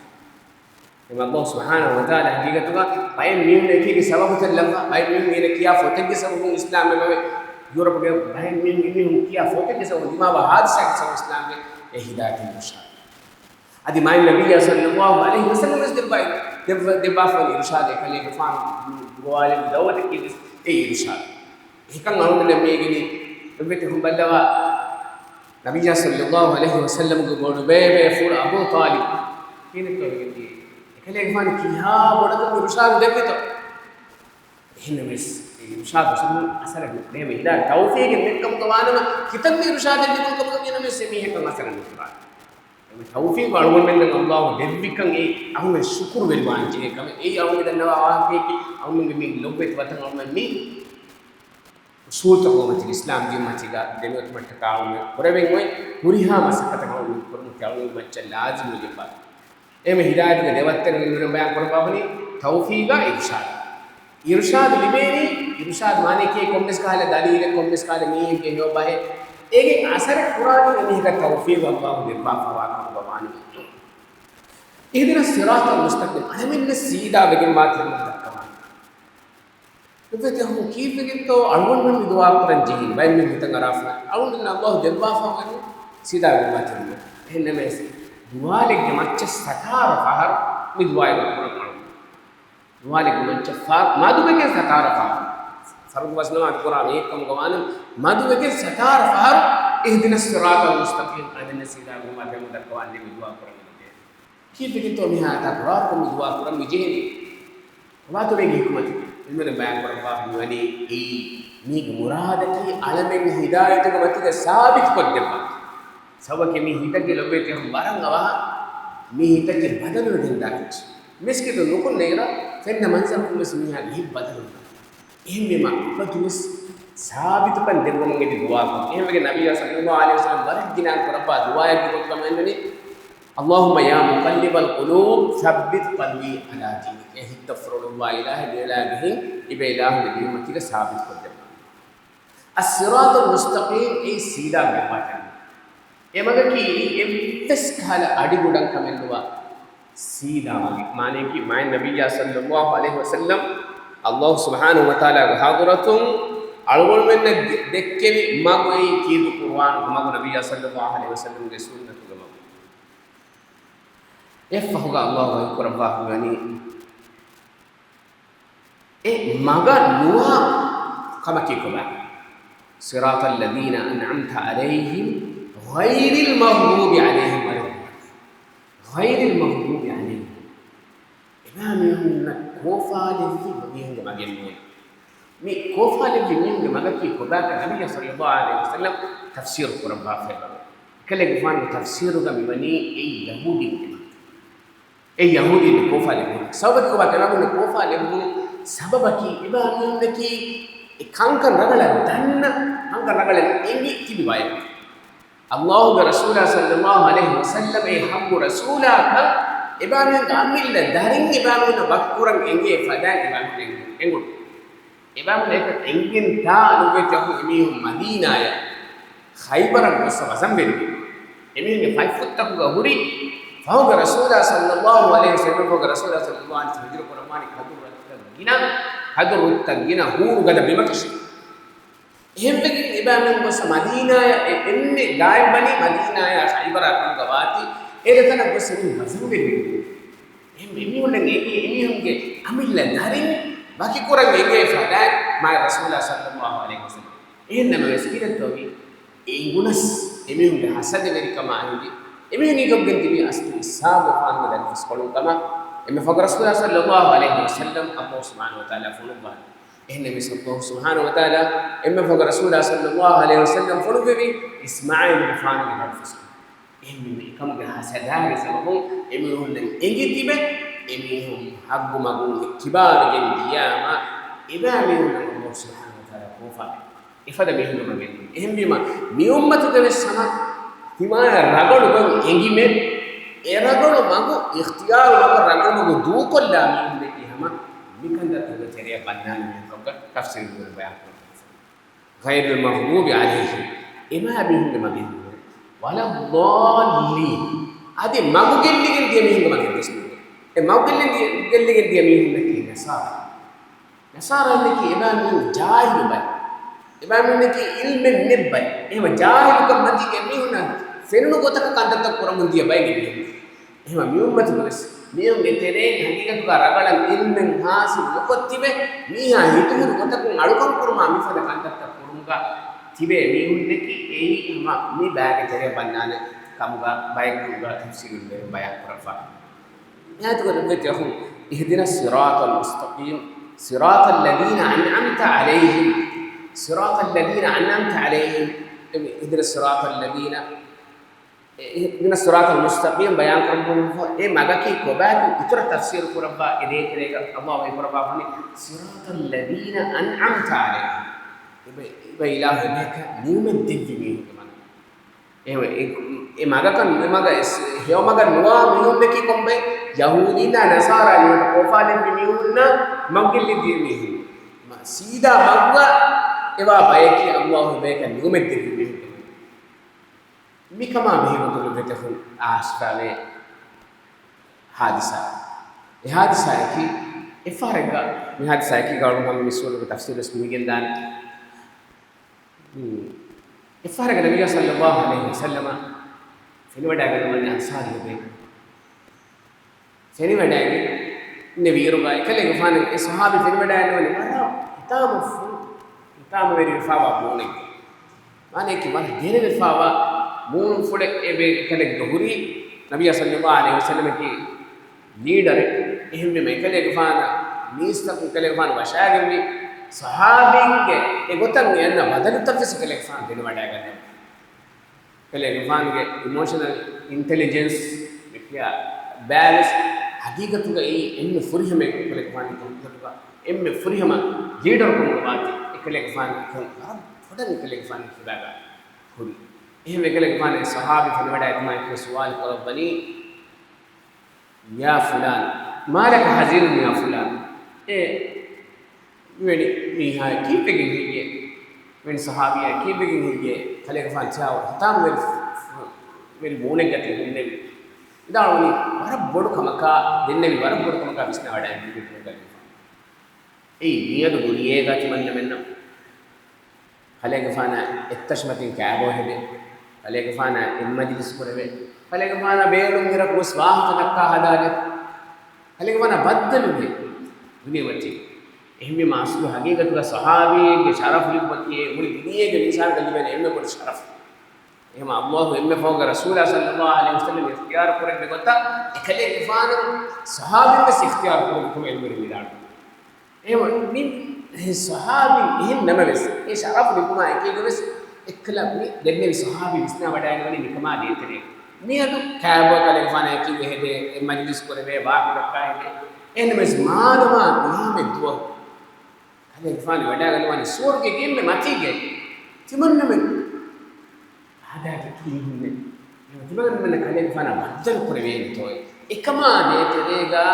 އެމަ އަލްލާހު ސުބްޙާނަހު ވަތަޢާލާ ހަގީގަތުގަ ބައެއް މީހުން އެކީގެ ސަބަބުތައް ލައްވާ، ބައެއް މީހުން އޭނަ ކިޔާ ފޮތެއްގެ ސަބަބުން އިސްލާމް އެބަވޭ. ޔޫރަޕްގެ ބައެއް މީހުން އެމީހުން ކިޔާ ފޮތެއްގެ ސަބަބުން ދިމާވާ ހާދިސާގެ ސަބަބުން އިސްލާމްގެ އެ ހިދާޔަތު އިރުޝާދު. އަދި މާތް ނަބިއްޔާ ޞައްލައްލާހު ޢަލައިހި ވަސައްލަމަ ވެސް ދެއްވާ، ދެއްވާ، ދެއްވާފަވަނީ އިރުޝާދެއް ކަލޭގެފާނު ގޮވާލެއްވި ދައުވަތަކީ ވެސް އެ އިރުޝާދު. އެހެންކަން އަޅުގަނޑުމެން މިއިގެނީ އެއްވެތި ހުން ބައްލަވާ ނަބިއްޔާ ޞައްލައްލާހު ޢަލައިހި ވަސައްލަމަގެ ބޮޑު ބޭބޭފުޅު އަބޫ ޠާލިބް ކިހިނެއްތޯ ވެގެންދިޔަ؟ އެކަލޭގެފާނު ކިހާ ބޮޑަކަށް އިރުޝާދު ދެއްވިތޯ؟ އެހެންނަމަވެސް އެ އިރުޝާދު ދުށުން އަސަރެއް ނުކުރޭ. މި ހިދާ ތައުފީގެއް ނެތްކަމުގަ ވާނަމަ، ކިތަންމެ އިރުޝާދެއް ލިބުނު ކަމަކަށް އެނަމެސް އެ މީހަކަށް އަސަރެއް ނުކުރާނެ. އެ ތައުފީގު އަޅުގަނޑުމެންނަށް އަލްލާހު ދެއްވިކަން އެއީ އަހުމެ ޝުކުރުވެރިވާން ޖެހޭ ކަމެއް. އެއީ އަޅުގަނޑު ދަންނަވާ ވާހަކައެކޭ. އަޅުގަނޑުމެންގެ މި ލޮބުވެތި ވަތަން އަޅުގަނޑުމެން މި އުސޫލްތަކުގެ މަތީގަ، އިސްލާމް ދީން މަތީގަ ދެމެވެތުމަށްޓަކާ އަޅުގަނޑުމެން ކުރެވެން އޮތް ހުރިހާ މަސައްކަތަކަށް އަޅުގަނޑުމެން ކުރުމަކީ އަޅުގަނޑު މައްޗަށް ލާޒިމު ލިބާ. އެހެން ހިދާޔަތުގެ ދެވައްތަރު މިންވަރު ބަޔާން ކުރައްވާފަނީ ތައުފީގާ އިރުޝާދާ. އިރުޝާދު ލިބޭނީ، އިރުޝާދު މާނައަކީ ކޮންމެސް ކަހަލަ ދަލީލެއް، ކޮންމެސް ކަހަލަ މީހެއްގެ ހެޔޮ ބަހެއް، އޭގެ އަސަރެއް ކުރާނީ އެމީހަކަށް ތައުފީގު އައްލާހު ދެއްވާފަވާ ކަމުގަ ވާނީ. اهدنا الصراط المستقيم، އަޅަމެންނަށް ސީދާ ވެގެންވާ ތެރެއަށް ދައްކަވާނީ. އެއްވެތި އަހުން ކީއްވެގެންތޯ އަޅުގަނޑުމެން މި ދުޢާ ކުރަން ޖެހީން ބައެއް މީހުން ހިތަށް އަރާފަ އަޅުގަނޑުމެން އައްލާހު ދެއްވާފަ ވަނީ ސީދާ ވެގެންވާ ތެރެއަށް. އެހެންނަމަވެސް ދުވާލެއްގެ މައްޗަށް ސަތާރަ ފަހަރު މި ދުޢާ އެބަ ކުރަން އަޅުގަނޑު. ދުވާލެއްގެ މައްޗަށް ފަ-، މަދުވެގެން ސަތާރަ ފަހަރު. ފަރުޟު ވަޒް ނަމާދު ކުރާ މީހެއް ކަމުގަ ވާނަމަ، މަދުވެގެން ސަތާރަ ފަހަރު اهدنا الصراط المستقيم، އަޅަމެންނަށް ސީދާ ވެގެންވާ ތެރެއަށް ދައްކަވާނީ މި ދުޢާ ކުރަން. ކީއްވެގެންތޯ މިހާތާ ކުރާކޮށް މި ދުޢާ ކުރަން މި ޖެހެނީ؟ ކޮބާތޯ މީގެ ޙިކުމަތު؟ އިލްމުވެރިން ބަޔާން ކުރައްވާފަ މިވަނީ އެއީ، މީގެ މުރާދަކީ އަޅަމެން ހިދާޔަތުގެ މަތީގަ ސާބިތުކޮށްދެއްވާ. ސަބަބަކީ މި ހިތަކީ ލޮބުވެތި އަހުން ވަރަށް އަވަހަށް މި ހިތަކީ ބަދަލުވެގެން ދާ އެއްޗެއް. މިސްކިތު ނުކުންނައިރަށް ފެންނަ މަންޒަރު ކޮންމެސް މީހާގެ ހިތް ބަދަލުވާ. އެހެންވީމަ އެބަދުވެސް ސާބިތުކަން ދެއްވުމުން އެދި ދުޢާކޮށް. އެހެންވެގެން ނަބިއްޔާ ޞައްލައްލާހު ޢަލައިހި ވަސައްލަމް ވަރަށް ގިނަ ކުރައްވާ ދުޢާއެއްގެ ގޮތުގަ މިވަނީ، اللهم يا مقلب القلوب ثبت قلبي على دينك. އޭ ހިތްތައް ފުރޮޅުއްވާ އިލާހެއް، ބޭޅާގެ ހިތް އިބޭ އިލާހުގެ ދީން މަތީގަ ސާބިތުކޮށްދެއްވާ. الصراط المستقيم، އެއީ ސީދާ މަގު. އެ މަގަކީ އެއީ އެއްވެސް ކަހަލަ އަޑިގުޑަކަމެއް ނުވާ ސީދާ މަގެއް. މާނައަކީ މާތް ނަބިއްޔާ ޞައްލައްލާހު ޢަލައިހި ވަސައްލަމް އައްލާހު ސުބްޙާނަހު ވަތަޢާލާގެ ޙަޟްރަތުން އަޅުގަނޑުމެންނަށް ދެ-، ދެއްކެވި މަގު އެއީ ކީރިތި ޤުރުއާނުގެ މަގު، ނަބިއްޔާ ޞައްލައްލާހު ޢަލައިހި ވަސައްލަމްގެ ސުންނަތުގެ މަގު. އެއަށްފަހުގަ އައްލާހު ވަޙީ ކުރައްވާފަ މިވަނީ، އެ މަގަށް ނުވާ ކަމަކީ ކޮބާ؟ صراط الذين أنعمت عليهم غير المغضوب عليهم ولا الضالين. غير المغضوب عليهم. އެބައިމީހުންނަށް ކޯފާލެއްވި މީހުންގެ މަގެއް ނޫން. މި ކޯފާލެއްވި މީހުންގެ މަގަކީ ކޮބާކަން ނަބިއްޔާ ޞައްލައްލާހު ޢަލައިހި ވަސައްލަމް ތަފްސީރު ކުރައްވާފައިވަނީ. އެކަލޭގެފާނުގެ ތަފްސީރުގަ މިވަނީ އެއީ ޔަހޫދީންގެ މަގު. އެ ޔަހޫދީން ކޯފާލެއްވުނު ސަބަބަކީ ކޮބާ؟ އެބައިމީހުން ކޯފާލެއްވުނު ސަބަބަކީ އެބައިމީހުންނަކީ އެ ކަންކަން ރަނގަޅަށް ދަންނަ، ކަންކަން ރަނގަޅަށް އެނގި ތިބި ބައެއް. އައްލާހުގެ ރަސޫލާ ޞައްލައްލާހު ޢަލައިހި ވަސައްލަމް އެ ޙައްޤު ރަސޫލާކަން އެބައިމީހުންގެ އަމިއްލަ ދަރިން އެބައިމީހުންނަށް ވަކިކުރަން އެނގޭ ފަދައިން އެބައިމީހުން އެނގުނު. އެބައިމީހުން އެކަން އެނގިގެން ތާ ނުވެތި އަހުން އެމީހުން މަދީނާޔަށް ޚައިބަރަށް ގޮއްސަ ވަޒަންވެރިވި. އެމީހުންގެ ފަތްފުށްތަކުގަ ހުރި ފަހުގަ ރަސޫލާ ޞައްލައްލާހު ޢަލައިހި ވަސައްލަމް، ފަހުގަ ރަސޫލާ ޞައްލައްލާހު ޢަލައިހި ވަސައްލަމް ހިޖުރަ ކުރައްވާނީ ކަދުރު ރަށްތައް ގިނަ، ކަދުރު ރަށްތައް ގިނަ ހޫނު ގަދަ ބިމަކަށި. އެހެންވެގެން އެބައިމީހުން ގޮއްސަ މަދީނާޔަށް އެ އެންމެ ގާތްވަނީ މަދީނާޔާ ޚައިބަރާ ކަމުގަ ވާތީ، އޭރު ތަނަށް ގޮއްސަ މީހުން ވަޒަންވެރިވެ. އެ އެމީހުންނަށް އެ އެމީހުންގެ އަމިއްލަ ދަރިން ވަކިކުރަން އެނގޭ ފަދައިން މާތް ރަސޫލާ ޞައްލައްލާހު ޢަލައިހި ވަސައްލަމް. އެހެން ނަމަވެސް ކިހިނެއްތޯ މި އެނގުނަސް އެމީހުންގެ ހަސަދަވެރިކަމާ ހިނދި އެމީހުން އިނގޮގެން ތިބީ އަސްލު އިސްލާމްވެފާނުގެ ދަރިފުސްކޮޅުން ކަމަށް އެންމެ ފަހުގަ ރަސޫލާ ޞައްލައްލާހު ޢަލައިހި ވަސައްލަމް އައްލާހު ސުބްޙާނަހު ވަތަޢާލާ ފޮނުއްވާނެ. އެހެންނަމަވެސް އައްލާހު ސުބްޙާނަހު ވަތަޢާލާ އެންމެ ފަހުގަ ރަސޫލާ ޞައްލައްލާހު ޢަލައިހި ވަސައްލަމް ފޮނުއްވެވި އިސްމާޢީލުގެފާނުގެ ދަރިފުސް. އެހެންވީމަ އެކަމުގެ ހަސަދާގެ ސަބަބުން އެމީހުންނަށް އެނގި ތިބެ، އެމީހުން ޙައްޤު މަގުން އެއްކިބާވެގެން ދިޔާމަ، އެބައިމީހުންނަށް އައްލާހު ސުބްޙާނަހު ވަތަޢާލާ ކޯފާވެ. އެފަދަ މީހުންގެ މަގެއް ނޫން. އެހެންވީމަ، މި އުއްމަތުގެ ވެސް ހަމަ ތިމާޔަށް ރަގަޅު ގޮތް އެނގިމެ، އެ ރަގަޅު މަގު އިޚްތިޔާރު ނުކޮށް، ރަގަޅު މަގު ދޫކޮށްލާ މީހުންނަކީ ހަމަ މިކަންތައްތަކުގެ ތެރެއަށް ބަންނާނެ މީހަކަށް ތަފްސީރު ބަޔާން ކުރަން. غير المغضوب عليهم، އެބައިމީހުންގެ މަގެއް ނޫން. ولا الضالين، އަދި މަގު ގެއްލިގެން ދިޔަ މީހުންގެ މަގެއް ވެސް ނޫން. އެ މަގު ގެއްލިގެން، ގެއްލިގެން ދިޔަ މީހުންނަކީ ނަޞާރާ. ނަޞާރާއިންނަކީ އެބައިމީހުން ޖާހިލު ބައެއް. އެބައިމީހުންނަކީ އިލްމެއް ނެތް ބައެއް. އެހެންވެ ޖާހިލުކަން މަތީގަ އެމީހުންނަށް ފެނުނު ގޮތަކަށް ކަންތައްތައް ކުރަމުން ދިޔަ ބައެއް އެމީހުން. އެހެންވެ މި އުއްމަތުގަވެސް މީހުންގެ ތެރެއިން ހަގީގަތުގަ ރަގަޅަށް އިލްމެއް ހާސިލު ނުކޮށް ތިބެ، މީހާ ހިތުހުރި ގޮތަކުން އަޅުކަން ކުރުމާ މިފަދަ ކަންތައްތައް ކުރުމުގަ ތިބޭ މީހުންނަކީ އެއީ ހަމަ މި ބައިގެ ތެރެއަށް ބަންނާނެ ކަމުގަ ބައެއް ކަމުގަ ތަފްސީރު ބަޔާން ކުރައްވާ. އާޔަތުގަ ލިބޭތި އަހުން، اهدنا الصراط المستقيم صراط الذين أنعمت عليهم، صراط الذين أنعمت عليهم، اهدنا الصراط الذين، اهدنا الصراط المستقيم ބަޔާން ކުރައްވަމުން އެ މަގަކީ ކޮބާކު އިތުރަށް ތަފްސީރު ކުރައްވާ އެ ދޭތެރޭގަ އައްލާހު ވަޙީ ކުރައްވާފަނީ، صراط الذين أنعمت عليهم. އެބަ، އެބަ އިލާހު އެބަޔަކަށް ނިޢުމަތް ދެއްވި މީހުންގެ މަގަށް. އެ، އެ، އެ މަގަކަށް ނުވެ މަގަށް އެސް، ހެޔޮ މަގަށް ނުވާ މީހުންނަކީ ކޮންބައެއް؟ ޔަހޫދީންނާ ނަޞާރާ ނިޢުމަތަށް ކޯފާލެއްވި މީހުންނަށް މަގުގެއްލި ދިޔަ މީހުން. ސީދާ މަގުގަ އެވާ ބަޔަކީ އައްލާހު ބަޔަކަށް ނިޢުމަތް ދެއްވި މީހުން. މިކަމާ ބެހޭގޮތުން އުއްމަތުން އައިސްފަވޭ ހާދިސާ. އެ ހާދިސާއަކީ، އެއްފަހަރެއްގަ، މި ހާދިސާއަކީ ގައުޅު ހަމަ މި ސޫރަތުގެ ތަފްސީލުވެސް މި މިގެންދާނެ. އެއްފަހަރެއްގަ ނަބިއްޔާ ޞައްލައްލާހު ޢަލައިހި ވަސައްލަމަ ފެނިވަޑައިގަންނަވަނީ އަންޞާރީ ބައެއް. ފެނިވަޑައިގެން އިންނެވި އިރުގަ އެކަލޭގެފާނު އެ ޞަޙާބީ ފެނިވަޑައިގަންނަވަނީ ވަރަށް ހިތާމަ ފު-، ހިތާމަވެރިވެފައިވާ މޫނެއް. މާނައަކީ ވަރަށް ދެރަވެފައިވާ މޫނުފުޅެއް އެ ކަލޭގެ ހުރީ. ނަބިއްޔާ ޞައްލައްލާހު ޢަލައިހި ވަސައްލަމަކީ ލީޑަރެއް. އެހެންވީމަ އެކަލޭގެފާނަށް މީސްތަކުން އެކަލޭގެފާނު ވަށާގެންވީ ޞަޙާބީންގެ އެގޮތަށް އެ އަންނަ ބަދަލުތައްވެސް އެކަލޭގެފާނު ފެނިވަޑައިގަންނަވަނީ. އެކަލޭގެފާނުގެ އިމޯޝަނަލް އިންޓެލިޖެންސް މި ކިޔާ ބައިވެސް ހަގީގަތުގައި އެންމެ ފުރިހަމަ އެކަލޭގެފާނުގެ ހަގީގަތުގަ އެންމެ ފުރިހަމަ ލީޑަރު ކަމުގަ ވާތީ އެކަލޭގެފާނު އެކަން ވަރަށް ބޮޑަށް އެކަލޭގެފާނު ކިބާގަ ހުރި. އެހެންވެ އެކަލޭގެފާނު އެ ޞަޙާބީ ފެނިވަޑައިގަތުމާއެކީ ސުވާލު ކުރައްވަނީ، يا فلان، ما لك حزين يا فلان؟ އޭ މިވެނި މީހާ ކީއްވެގެން ހެއްޔޭ؟ މިވެނި ޞަޙާބީއާ ކީއްވެގެން ހެއްޔޭ؟ ކަލޭގެފާނު ތިޔާ ހިތާމަވެރި ވެރި މޫނެއްގަ ތި ހުންނެވި. ވިދާޅުވަނީ ވަރަށް ބޮޑު ކަމަކާ ދެންނެވި، ވަރަށް ބޮޑު ކަމަކާ ވިސްނާވަޑައިގެން ކަލޭގެފާނު. އެއީ މިއަދު ދުނިޔޭގަ ތިމަންނަމެންނަށް ކަލޭގެފާނާ އެއްތަށިމަތިން ކާބޯ ހެދޭ، ކަލޭގެފާނާ އެއްމަޖިލިސް ކުރެވޭ، ކަލޭގެފާނާ ބޭނުން އިރަކު ވެސް ވާހަކަ ދައްކާ ހަދާދޭ، ކަލޭގެފާނާ ބައްދަލުވޭ ދުނިޔެމަތީ. އެހެންވީމަ އަސްލު ހަގީގަތުގަ ޞަޙާބީންގެ ޝަރަފު ލިބުމަކީ މުޅި ދުނިޔޭގެ މީސާންގަ ލިބޭނެ އެންމެ ބޮޑު ޝަރަފު. އެހެންވީމަ އައްލާހު އެންމެ ފަހުގަ ރަސޫލާ ޞައްލައްލާހު ޢަލައިހި ވަސައްލަމް އިޚްތިޔާރު ކުރެއްވި ގޮތަށް އެކަލޭގެފާނު ޞަޙާބީން ވެސް އިޚްތިޔާރު ކުރެއްވި ކަމަށް ޢިލްމުވެރިން ވިދާޅުވި. އެހެންވީމަ މި ޞަޙާބީން އެހެން ނަމަވެސް، އެ ޝަރަފު ލިބުމާ އެކީގަވެސް އެއްކަލަ މި ދެންނެވި ޞަޙާބީ ވިސްނާވަޑައިގަންނަވަނީ މިކަމާ ދޭތެރޭ. މިއަދު ކާބޯ ކަލޭގެފާނާ އެކީގަ ހެދޭ، އެއްމަޖިލިސް ކުރެވޭ، ވާހަކަ ދައްކާ ހެދޭ. އެހެންނަމަވެސް މާދަމާ މިހާމެ ދުވަހު ކަލޭގެފާނު ވަޑައިގަންނަވަނީ ސުވަރުގޭގެ އެންމެ މަތީގައި ތިމަންނަމެން ހަދާދޭ ކީއްވެ؟ ތިމަންނަމެންނަށް ކަލޭގެފާނާ ބައްދަލު ކުރެވޭނެތޯއޭ؟ އެކަމާ ދޭތެރޭގަ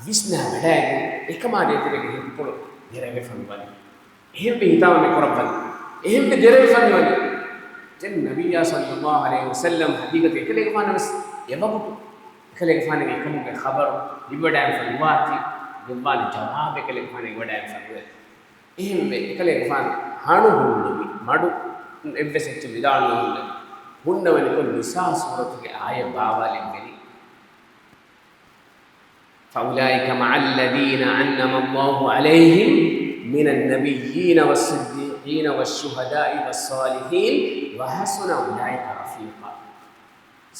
ވިސްނާ ވަޑައިގެން، އެކަމާ ދޭތެރޭގަ ހިތްޕުޅު ދެރަވެފަ މިވަނީ. އެހެންވެ ހިތާމަ މި ކުރައްވަނީ. އެހެންވެ ދެރަވެފަ މިވަނީ. ދެން ނަބިއްޔާ ޞައްލައްލާހު ޢަލައިހި ވަސައްލަމް ހަގީގަތުގައި އެކަލޭގެފާނަށް ވެސް އެވަގުތު އެކަލޭގެފާނުގެ އެކަމުގެ ޚަބަރު ލިބިވަޑައިގެންފަ ނުވާތީ، ދެއްވާލި ޖަވާބެއް އެކަލޭގެފާނަށް އެނގިވަޑައިގެންފަ ނުވޭ. އެހެންވެ، އެކަލޭގެފާނު ހަނު ހުންނެވި، މަޑު އެއްވެސް އެއްޗެއް ވިދާޅު ނުހުންނެވި. ހުންނަވަނިކޮށް ނިސާ ސޫރަތުގެ އާޔަތް ބާވާލެއްވެނީ. فأولئك مع الذين أنعم الله عليهم من النبيين والصديقين والشهداء والصالحين وحسن أولئك رفيقا.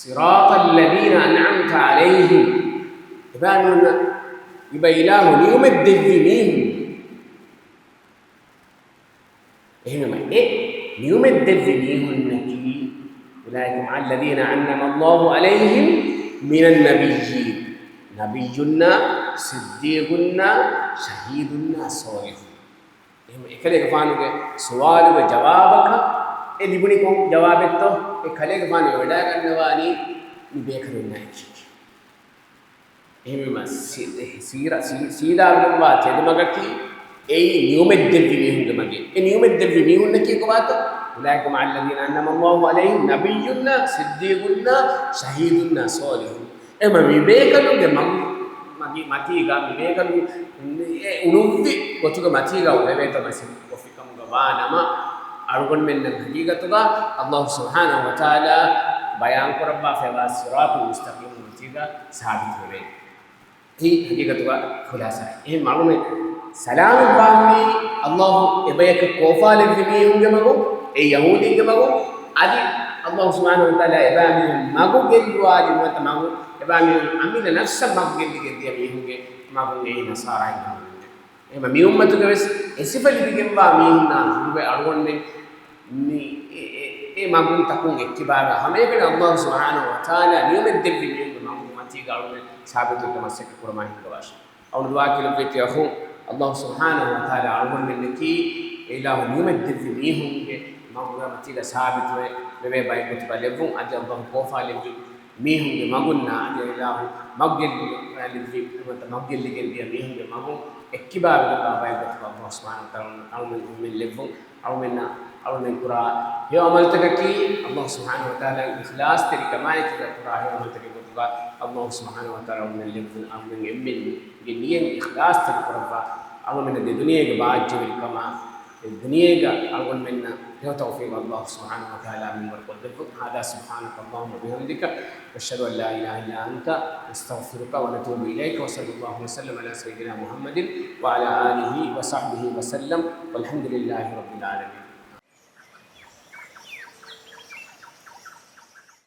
صراط الذين أنعمت عليهم. އެބައިމީހުންނަށް އިބަ އިލާހު ނިޢުމަތް ދެއްވި މީހުން. އެހެންވީމަ އެ ނިޢުމަތް ދެއްވި މީހުންނަކީ، أولئك مع الذين أنعم الله عليهم من النبيين، ނަބިއްޔުންނާ، ޞިއްދީޤުންނާ، ޝަހީދުންނާ، ޞާލިޙުން. އެހެންވެ، އެކަލޭގެފާނުގެ ސުވާލުގެ ޖަވާބަކަށް އެ ލިބުނީ ކޮން ޖަވާބެއްތޯ؟ އެ ކަލޭގެފާނު ވަޑައިގަންނަވާނީ މި ބޭކަލުންނާ އެކީ. އެހެންވީމަ ސީ-، ސީރަ-، ސީ-، ސީދާވެގެންވާ ތެދުމަގަކީ އެއީ ނިޢުމަތް ދެއްވި މީހުންގެ މަގެއް. އެ ނިޢުމަތް ދެއްވި މީހުންނަކީ ކޮބާތޯ؟ أولئك مع الذين أنعم الله عليهم، ނަބިއްޔުންނާ، ޞިއްދީޤުންނާ، ޝަހީދުންނާ، ޞާލިޙުން. އެމަ މި ބޭކަލުންގެ މަގު-، މަގި-، މަތީގަ، މި ބޭކަލުން އެ އުޅުއްވި ގޮތުގެ މަތީގަ އުޅެވޭތޯ މަސައްކަތްކޮށްފި ކަމުގަ ވާ ނަމަ، އަޅުގަނޑުމެންނަށް ހަގީގަތުގަ އައްލާހު ސުބްޙާނަހު ވަތަޢާލާ ބަޔާންކުރައްވާފައިވާ ޞިރާޠުލް މުސްތަޤީމު މަތީގަ ސާބިތުވެވޭ. އެއީ ހަގީގަތުގަ ޚުލާޞާ. އެހެން މަގުމެ ސަލާމަތްވާނީ އައްލާހު އެބަޔަކަށް ކޯފާލެއްވި މީހުންގެ މަގުން، އެ ޔަހޫދީންގެ މަގުން، އަދި އައްލާހު ސުބްޙާނަހު ވަތަޢާލާ އެބައިމީހުން މަގު ގެއްލުވާލި ނުވަތަ މަގު، އެބައިމީހުން އަމިއްލަ ނަފްސަށް މަގު ގެއްލިގެން ދިޔަ މީހުންގެ މަގުން އެއީ ނަޞާރާއިން މަގުން. އެހެންވީމަ މި އުއްމަތުގެ ވެސް އެ ސިފަ ލިބިގެންވާ މީހުންނާ ހުރުވެ އަޅުގަނޑުމެން މި އެ، އެ، އެ މަގުންތަކުން އެއްކިބާގަ ހަމައެކަނި އައްލާހު ސުބްޙާނަހު ވަތަޢާލާ ނިޢުމަތް ދެއްވި މީހުންގެ މަގުން މަތީގަ އަޅުގަނޑު ސާބިތުވެ މަސައްކަތް ކުރަމާ ހިންގަވާށި. އަޅުގަނޑު ދުޢާ ކިޔަން އަޚުން، އައްލާހު ސުބްޙާނަހު ވަތަޢާލާ އަޅުގަނޑުމެންނަކީ އެ އިލާހު ނިޢުމަތް ދެއްވި މީހުންގެ މަގުގަ މަތީގަ ސާބިތުވެ ވެވޭ ބައެއް ގޮތުގަ ލެއްވުން. އަދި އައްލާހު ކޯފާލެއްވި މީހުންގެ މަގުންނާ އަދި އިލާހު މަގުގެއްލި-، ލިއްވި ނުވަތަ މަގުގެއްލިގެން ދިޔަ މީހުންގެ މަގުން އެއްކިބާވެގެންވާ ބައެއްގޮތަށް އަލްލާހު ސުބްޙާނަހު ވަތަޢާލާ އަޅުމެން އެންމެން ލެއްވުން. އަޅުމެންނަށް އަޅުމެން ކުރާ ހެޔޮ ޢަމަލުތަކަކީ އަލްލާހު ސުބްޙާނަހު ވަތަޢާލާ އިޚްލާޞްތެރިކަމާއެކީގަ ކުރާ ހެޔޮ ޢަމަލުތަކެއް ގޮތުގަ އަލްލާހު ސުބްޙާނަހު ވަތަޢާލާ އަޅުމެން ލެއްވުން. އަޅުމެން އެންމެންގެ ނިޔަތް އިޚްލާޞްތެރި ކުރައްވާ. އަޅުމެންނަށް ދެ ދުނިޔޭގެ ބާއްޖަވެރިކަމާ، އެ ދުނިޔޭގަ އަޅުގަނޑުމެންނަށް ހެޔޮ ތައުފީޤު އަލްލާހު ސުބްޙާނަހު ވަތަޢާލާ މިންވަރު ކޮށްދެއްވުން. هذا سبحانك اللهم وبحمدك، نشهد أن لا إله إلا أنت، نستغفرك ونتوب إليك، وصلى الله وسلم على سيدنا محمد وعلى آله وصحبه وسلم، والحمد لله رب العالمين.